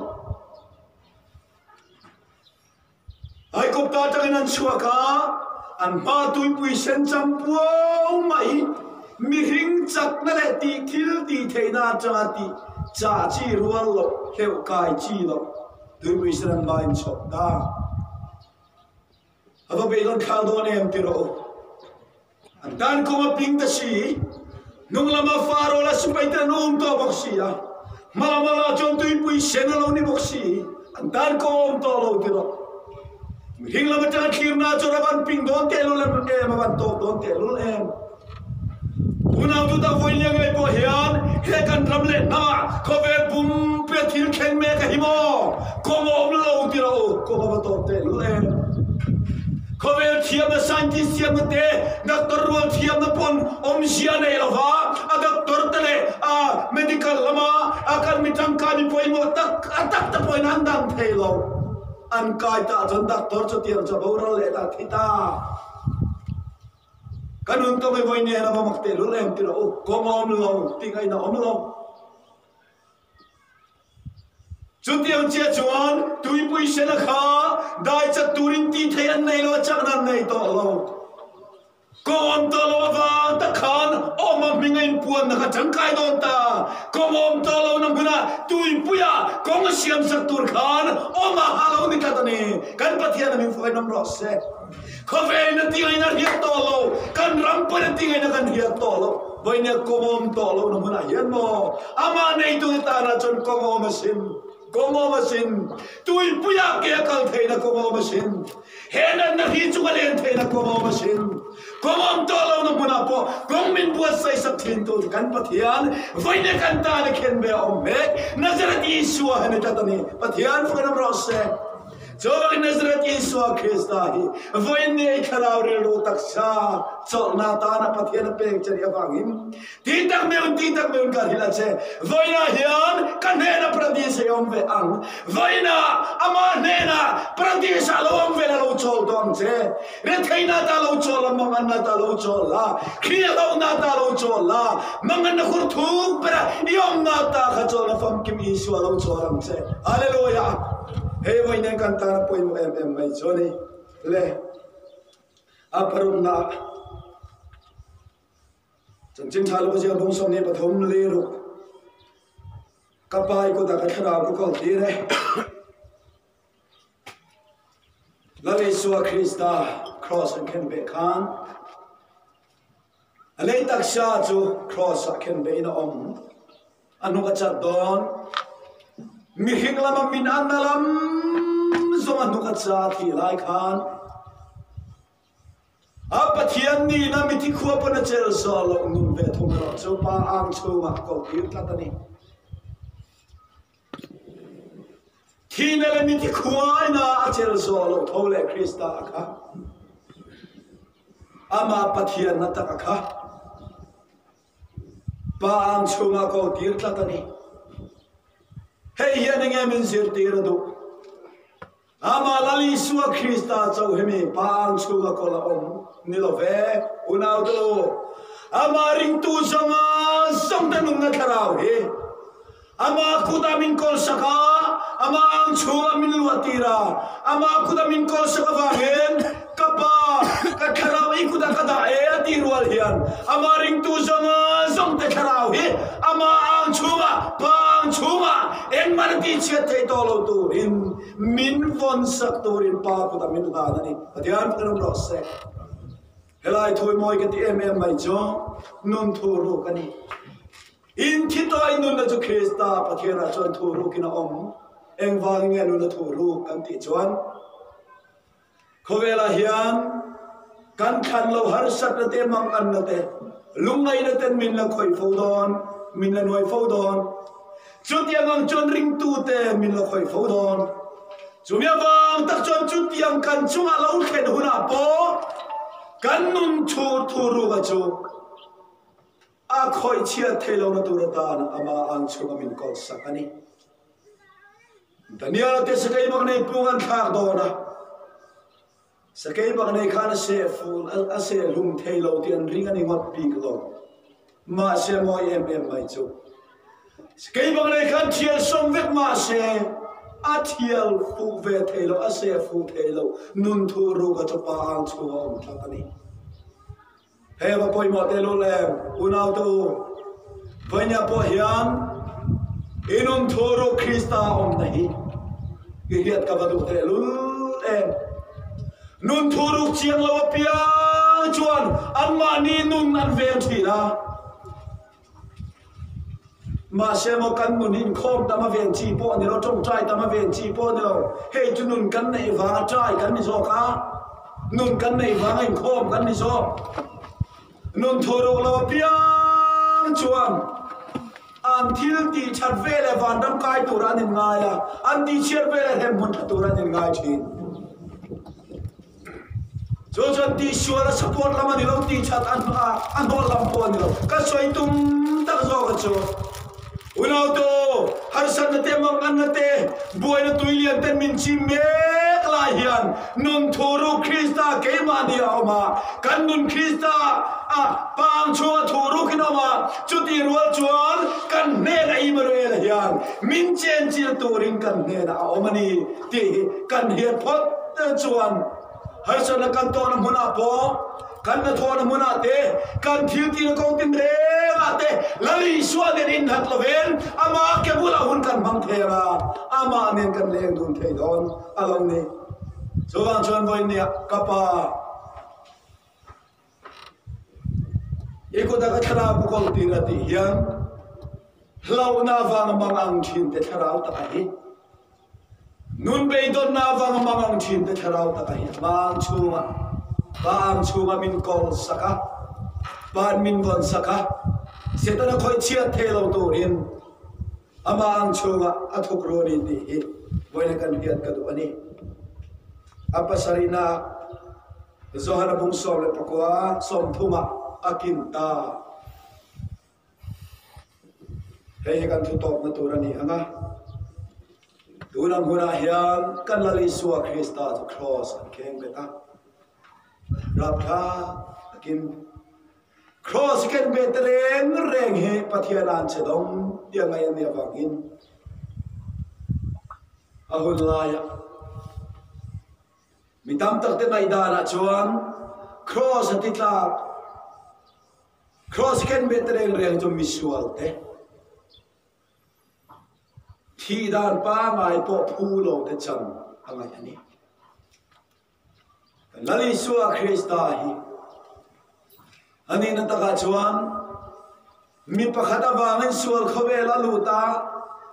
Haikupta atangin an chhuak a, an hma tuipui sen cham puau mai, mihring chakna leh tih thil tih theihna atanga tih chah chi rual loh, hleuh kai chi loh tuipui sen an hma in chhawp ta. A va beidawn thlak dawn em ti rawh u. An tan kawng a ping ta si, hnung lama Faro la sipai te an um tawh bawk si a, hma lama lah chuan tuipui sen a lo ni bawk si, an tan kawng a awm tawh lo ti rawh. Mihring lam atanga thlirna chuan a van ping dawn tehlul em em, a van tawk dawn tehlul em. Unau tu tak vawinia ngei pawh hian he kan ram leh hnamah khawvel pumpuia thil thleng mek a hi maw? Kawng a awm lo ti rawh u, kawng a va tawk tehlul em. Khawvel thiamna, scientist thiamna te, doctor rual thiamna pawn awmzia a nei lo va, a doctor te leh a medical lama a kan mi tangkai mi pawimawh tak a tak te pawhin an dang thei lo. An kai tah chuan doctor chu tiang chu a boral leh ta thi ta. Ka nun tawng i vawi nen a va mak tehlul em ti rawh u, kawng a awm lo, tih ngaihna a awm lo. Chutiang chiah chuan tuipui sena kha dai chat turin tih theih an nei lo a, chakna an nei tawh lo. Kawng awm tawh lo avang tak khan awm a hming a inpuanna kha tangkai dawn ta. Kawng awm tawh lohna hmunah tuipuia kawng a siamsak tur khan awm a ha lo ni tlat a ni. Kan Pathian a min fuainawm rawh se. Khawvelin a tingaihna a hriat tawh lo, kan ram pawhin a tingaihna kan hriat tawh lo. Vawinia kawng awm tawh lohna hmunah hian maw amah neitu tana chuan kawng awm asin, kawng awm asin, tuipuiah ke a kal theihna kawng awm asin, he natna hi chu ka len theihna kawng awm asin, kawng awm tawh lohna hmunah pawh kawng min buatsaih sak thintu chu kan Pathian, vawinia kan tana khen ve a awm mek, Nazareth Isua hi ni tlat a ni, Pathian fakin awm rawh se. Chuvangin Nazareth Isua Krista hi vawiin ni ei thlarau rilru taksa chawlhna atana Pathian a pek che nih avangin ti tak meuhin ti tak meuhin ka hrilh a che. Vawiinah hian ka hnenah Paradis ei awm ve ang. Vawiinah ama hnenah Paradis ah lo awm ve la lo chawl tawh ang che. Retheihna ta lo chawl la, manganna ta lo chawl la, khriahlohna ta lo chawl la, manganna khur thuk bera i awmna ta kha chawlna famkim Isua lo chawl ang che. Hallelujah! Hei vawi nen kan tan a pawimawh em em mai chu a ni. Le a parukna chanchin tha luka ziak bung 23 li ruk ka pa i kutah ka thlarau ka kawl tir e. Lal Isua Krista cross an khen beh khan a lei taksa chu cross ah khen beh in a awm. A hnuk a chat dawn. Mihring lama min an na lam zawng a hnuk a cha thih lai khan a Pathian nihna mithi khua pawn a cel zawh loh nun ve thung erawh chu pa ang chhungah a ko tir tlat a ni. Thihna leh mithi khua ina a cel zawh loh tho leh Krista a kha. Amah Pathian na tak a kha. Pa ang chhungah ko tir tlat a ni. Hei hian enge min zirtir a duh? Amah Lal Isua Krista chauh hi mi pa ang chhunga kawl a awm ni lo ve, unau te u. Amah ringtu zawnga zawngte nunna thlarau hi Amah kutah min kawlsak a, Amah ang chhungah min luahtir a, Amah kutah min kawlsak avangin ka Pa, ka thlarau i kutah ka dah e a tih rual hian Amah ringtu zawnga zawngte thlarau hi Amah ang chhungah, Pa ang chhungah engmah na tihchhiat theih tawh lo turin min vawnsak turin Pa kutah min hlan a ni. Pathian kan awm rawh se. Helai thawimawi ka ti em em mai chu nun thu ruk a ni. In thi tawh i nunna chu Krista Pathianah chuan thu rukin a awm. Engvangin nge nunna thu ruk kan tih chuan? Khawvelah hian kan thlan lo harsatna te, manganna te, lungngaihna ten min la khawih fo dawn, min la nuai fo dawn. Chutiang ang chuan ringtute min la khawih fo dawn. Chumi avang tak chuan chutiang kan chungah lo thlen hunah pawh kan nun thu thu ruka chu A khawih chhiat thei lohna tur atan amah ang chhunga min kawlsak a ni. Daniel-a te sakei bak nei pung an thlak dawn a, sakei bak nei khan a seh fun, a seh hlum thei lo tih an ring a ni ngawt bik lo. Mahse mawi em em mai chu. Sakei bak nei khan thial sawm vek mahse a thial fuh ve thei lo, a seh fuh thei lo. Nun thu ruka chu pa ang chhunga awm tlat a ni. Hei a va pawimawh tehlul em, unaute u, vawinia pawh hian i nun thu ruk Krista awmna hi i hriat ka va duh tehlul em. Nun thu ruk chiang lo apiang chuan anmahni nun an veng thin a. Mahse maw kan nun hi inkhawm tam a ven chi pawh a ni lo, tawngtai tam a ven chi pawh a ni lo. Hei chu nun kan neih vanga trai kan ni zawk a, nun kan neih vanga inkhawm kan ni zawk. Nun thuruk lo apiang chuan an thil tih that veleh vanram kai turah an inngai a, an tihchhiat veleh hremhmun tha turah an inngai thin. Chu chuan tihsual a support lam a ni lo, tihchat a hnawh lam pawh a ni lo. Ka sawi tum tak zawk a chu. Unautu, harsatna te, manganna te, buaina tui lian ten min chim mek lai hian nun thu ruk Krista keimahni a awm a, kan nun Krista a pang chhunga thu rukin a awm a, chutih rual chuan kan hnenah Immanuel hian min chenchil turin kan hnenah a awm a ni. Tih hi kan hiat phawt chuan harsatna kan tawhna hmunah pawh, kan hnathawhna hmunah te, kan thil tihna kawng tin rengah te Lal Isua nen inhlat lovin amah ke bulah hun kan hmang thei ang a, amah nen kan leng dun thei dawn a lo ni. Chuvang chuan vawiin nia ka pa. I kuta ka thlarau ka kawl tir a tih hian hlauhna avanga mangang thin te thlarau tak a hi. Nun beidawnna avanga mangang thin te thlarau tak a hi. Mang chhunga pa ang chhunga min kawl sak a, pan min vawn sak a, Setana khawih chhiat thei lo turin amah ang chhunga a thuk ru a ni tih hi vawiin kan hriat ka duh a ni. A pasarihna Johana bung 19 30 ah a kin ta. Hei hi kan thu tawpna tur a ni ang a. Tun ang hunah hian kan Lal Isua Krista chu Kraws an kheng bet a. Rapthlak takin Kraws ken bet reng reng hi Pathian an che dawng tia ngaih a nih avangin a hun laiah Mi tam tak te ngaihdan ah chuan Cross a ti tlak. Cross ken bet reng reng chu misual te thih dan pangai pawh phu lo te chan a ngaih a ni. Kan Lal Isua Krista hi a nihna takah chuan Mi pakhat avangin sual khawvel a lut a,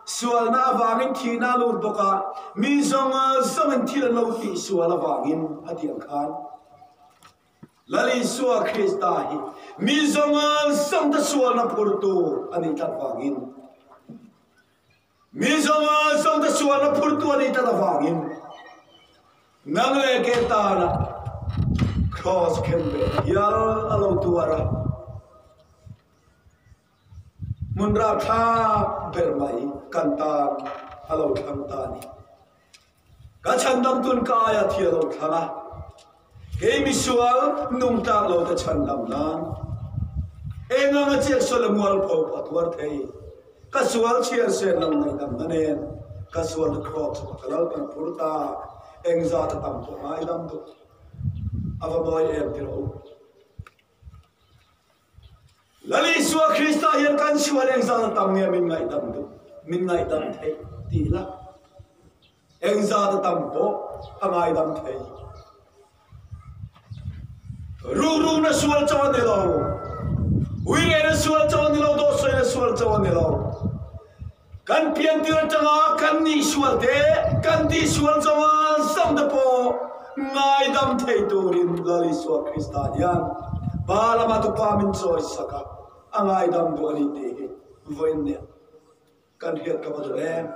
sualna avangin thihna a lut bawk a, mi zawng zawngin thil an lo tih sual avangin a tih ang khan Lal Isua Krista hi mi zawng zawngte sualna phurtu a nih tlat vangin mi zawng zawngte sualna phurtu a nih tlat avangin nang leh ke tana cross khen ve hial a lo tuar a. Hmun rapthlak ber mai kan tan a lo thlang ta a ni. Ka chhandamtun ka aia thi a lo thlang a, kei misual nung tlak lo te chhandam nan eng anga chiah sual a mualpho pawh a tuar thei. Ka sual chhiar sen lo ngaihdamna nen ka sualna cross a ka lalpan phur ta, engzat a tam pawh ngaidam duh a va mawi em ti rawh u. Lal Isua Krista hian kan sual engzat a tam nge min ngaihdam duh, min ngaihdam theih tih la. Engzat a tam pawh a ngaidam thei. Rukru na sual chauh a ni lo. Uire na sual chauh a ni lo, dawt sawi na sual chauh a ni lo. Kan piantir atanga kan nih sual te, kan tih sual zawnga zawng te pawh ngaidam thei turin Lal Isua Krista hian Pa lama tupa min chawi sak a, a ngaidam duh a ni tih hi vawiin nia kan hriat ka va duh em.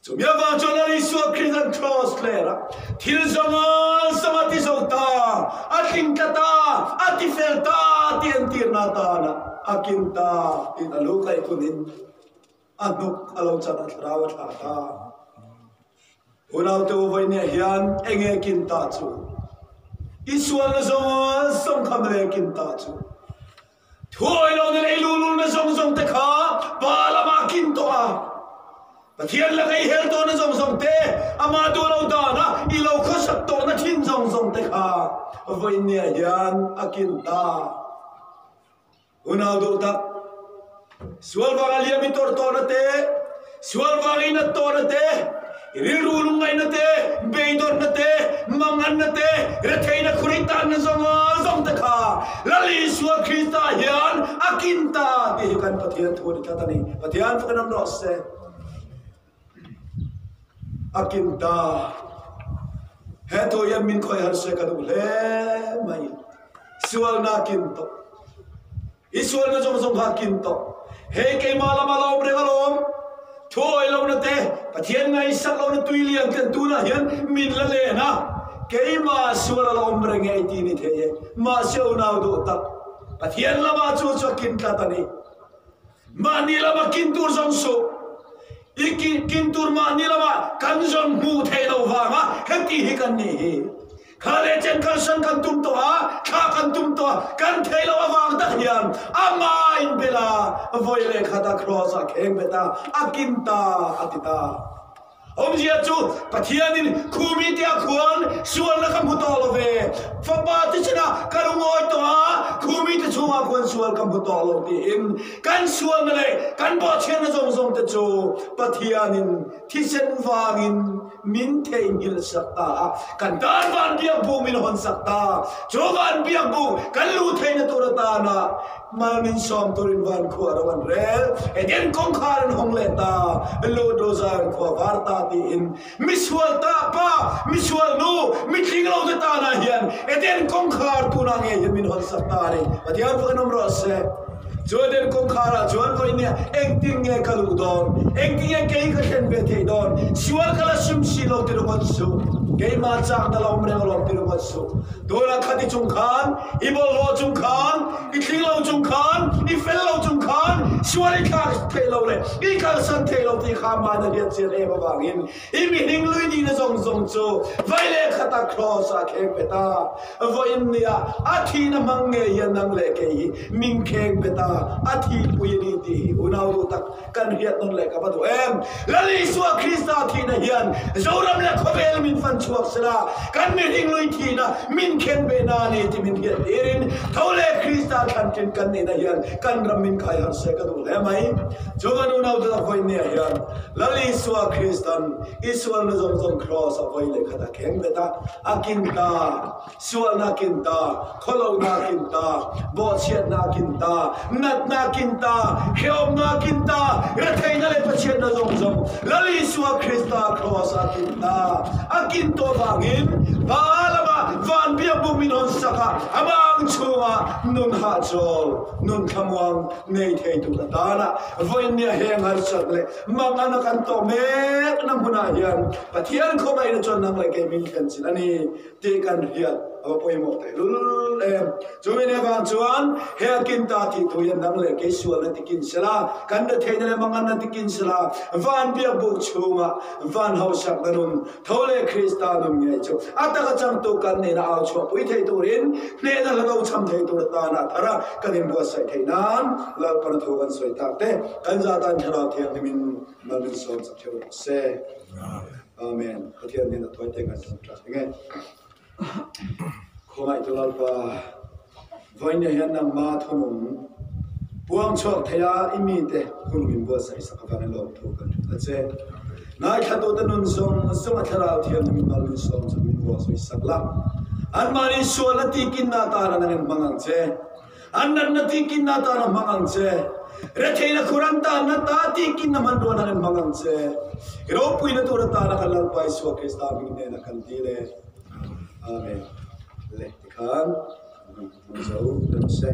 Chumi avang chuan Lal Isua Krista'n Cross ler a, thil zawnga zawng a ti zo ta, a tling tla ta, a ti fel ta tih entirna atana a kin ta tiin a lu kaih kunin a hnuk a lo chan a thlarau a thlah ta. Unaute u vawinia hian enge kin ta chu? I sualna zawnga zawng kha mawle kin ta chu? Thuawi lo nen ei lululna zawng zawng te kha Pa lamah kin tawh a, Pathian laka i hel tawhna zawng zawng te, amah duh lo dana i lo khawsak tawhna thin zawng zawng te kha vawinia hian a kin ta. Unau duh tak, sual vanga liam i tawrh tawhna te, sual vanga i nat tawhna te, I rilru lungngaihna te, beidawnna te, manganna te, retheihna khuritanna zawnga zawng te kha Lal Isua Krista hian a kin ta tih hi kan Pathian thu a ni tlat a ni. Pathian fakin an rawh se. A kin ta. He thu hian min khawih har se ka duh hle mai. Sualna a kin tawh. I sualna zawng zawng kha a kin tawh. Hei keimah lama la awm reng alawm. Thu awih lohna te, Pathian ngaihsak lohna tui lian tlen tunah hian min la len a. Keimah sual a la awm reng e ti ni thei e. Mahse unau duh tak, Pathian lamah chu chu a kin tlat a ni. Mahni lama kin tur zawng suh. I kin tur mahni lama kan zawn hmuh theih loh vanga heti hi kan nih hi. Kha leh chen kalsan kan tum tawh a, thla kan tum tawh a, kan thei loh avang tak hian amah in bel a, vawi leh khat a cross ah kheng bet a, a kin ta a ti ta. Awmzia chu Pathianin khumi te a khuan sualna ka hmu tawh lo ve, fapa te chinah ka lungawi tawh a, khumi te chhungah khuan sual ka hmu tawh lo tiin kan sualna leh kan bawhchhiatna zawng zawng te chu Pathianin thisen vangin min theihnghilh sak ta a, kan tan van biakbuk min hawn sak ta. Chu van biakbuk kan luh theihna tur atana Mal min sawm turin van khua ro an rel, Eden kawngkhar an hawng leh ta, Lut Rozan khua var ta tiin misual ta pa, misual nu, mitling lo te tanah hian Eden kawngkhar tunah ngei hian min hawn sak ta a ni. Pathian fak in awm rawh se. Chu Eden kawngkhar ah chuan vawiin nia engtin nge ka luh dawn, engtin nge kei ka thlen ve theih dawn, sual ka la sim si lo ti ringawt suh, keimah chakna la awm reng alawm ti ringawt suh. Tunah khati chung khan, i bawlhhlawh chung khan, i thling lo chung khan, i fel lo chung khan, sual i thlak theih lo leh i kalsan theih lo tih kha hmaina hian chian em avangin i mihring lui nihna zawng zawng chu vai leh khata Kraws ah kheng pe ta. Vawiin nia a thihna hmang ngei hian nang leh kei hi min kheng pe ta, a thihpui a ni tih hi unau duh tak Kan hriat nawn leh ka va duh em? Lal Isua Krista thihna hian Zoram leh khawvel min fan chhuak sela, kan mihring lui thihna min khen ve na a ni tih min hriat tirin tho leh Krista thlan ṭin kan nihna hian kan ram min khai harh se ka duh hle mai. Chu kan unau te tak vawiin nia hian Lal Isua Kristan i sualna zawng zawng Kraws a vawi leh khat a kheng bet a, a kin ta. Sualnak in ta, khualohnak in ta, bawhchiatnak in ta, natnak in ta, hreawmnak in ta, retheihnak le Pathiannak zong zong Lal Isua Krista cross a kin ta. A kin to bangin Baalam ah van biakbuk min hon sak ah amang chungah nun hahchawl, nun thlamuang nei theitu ka tan ah voin ni a heng harsat le mang an a kan to mek na hmun ah hian Pathian khawngaih na chuan nang le kei min thlen chin ani. Tih kan hriat a va pawimawh tehlul em. Chumi nih avang chuan he a kin ta tih thu hian nang leh kei sual na tikin sela, kan retheihna leh mangan na tikin sela, van biakbuk chhungah van hausak na nun, tho leh Krista nun ngei chu a taka changtu kan nihna au chhuahpui thei turin hnehna hla do cham thei tur atana thar a kan inbuatsaih theih nan Lalpana thu kan sawi tak te kan za tan Thlarau Thianghlimin mal min sawm chak theuh rawh se. Amen. Pathian hian a thawi te kan sim tha nge. Khawngaih tu Lalpa, vawiin hian nangma thunung puang chhuak thei a i mi te hun min buatsaih sak avangin lawmthu kan hrilh a che. Ngaithla tu te nun zawng zawng a thlarau thianghlim mal min sawm chu min buatsaih sak la. Anmahni sual a tihkin na tan a nangin hmang ang che. An natna tihkinna atan a hmang ang che. Retheihna khur an tanna ta tihkinna hmanrua nan an hmang ang che. I ropuina tur atana kan Lalpa Isua Krista hming hnenah kan dil e. Amen. Le tikhan kan hmang zo reng se.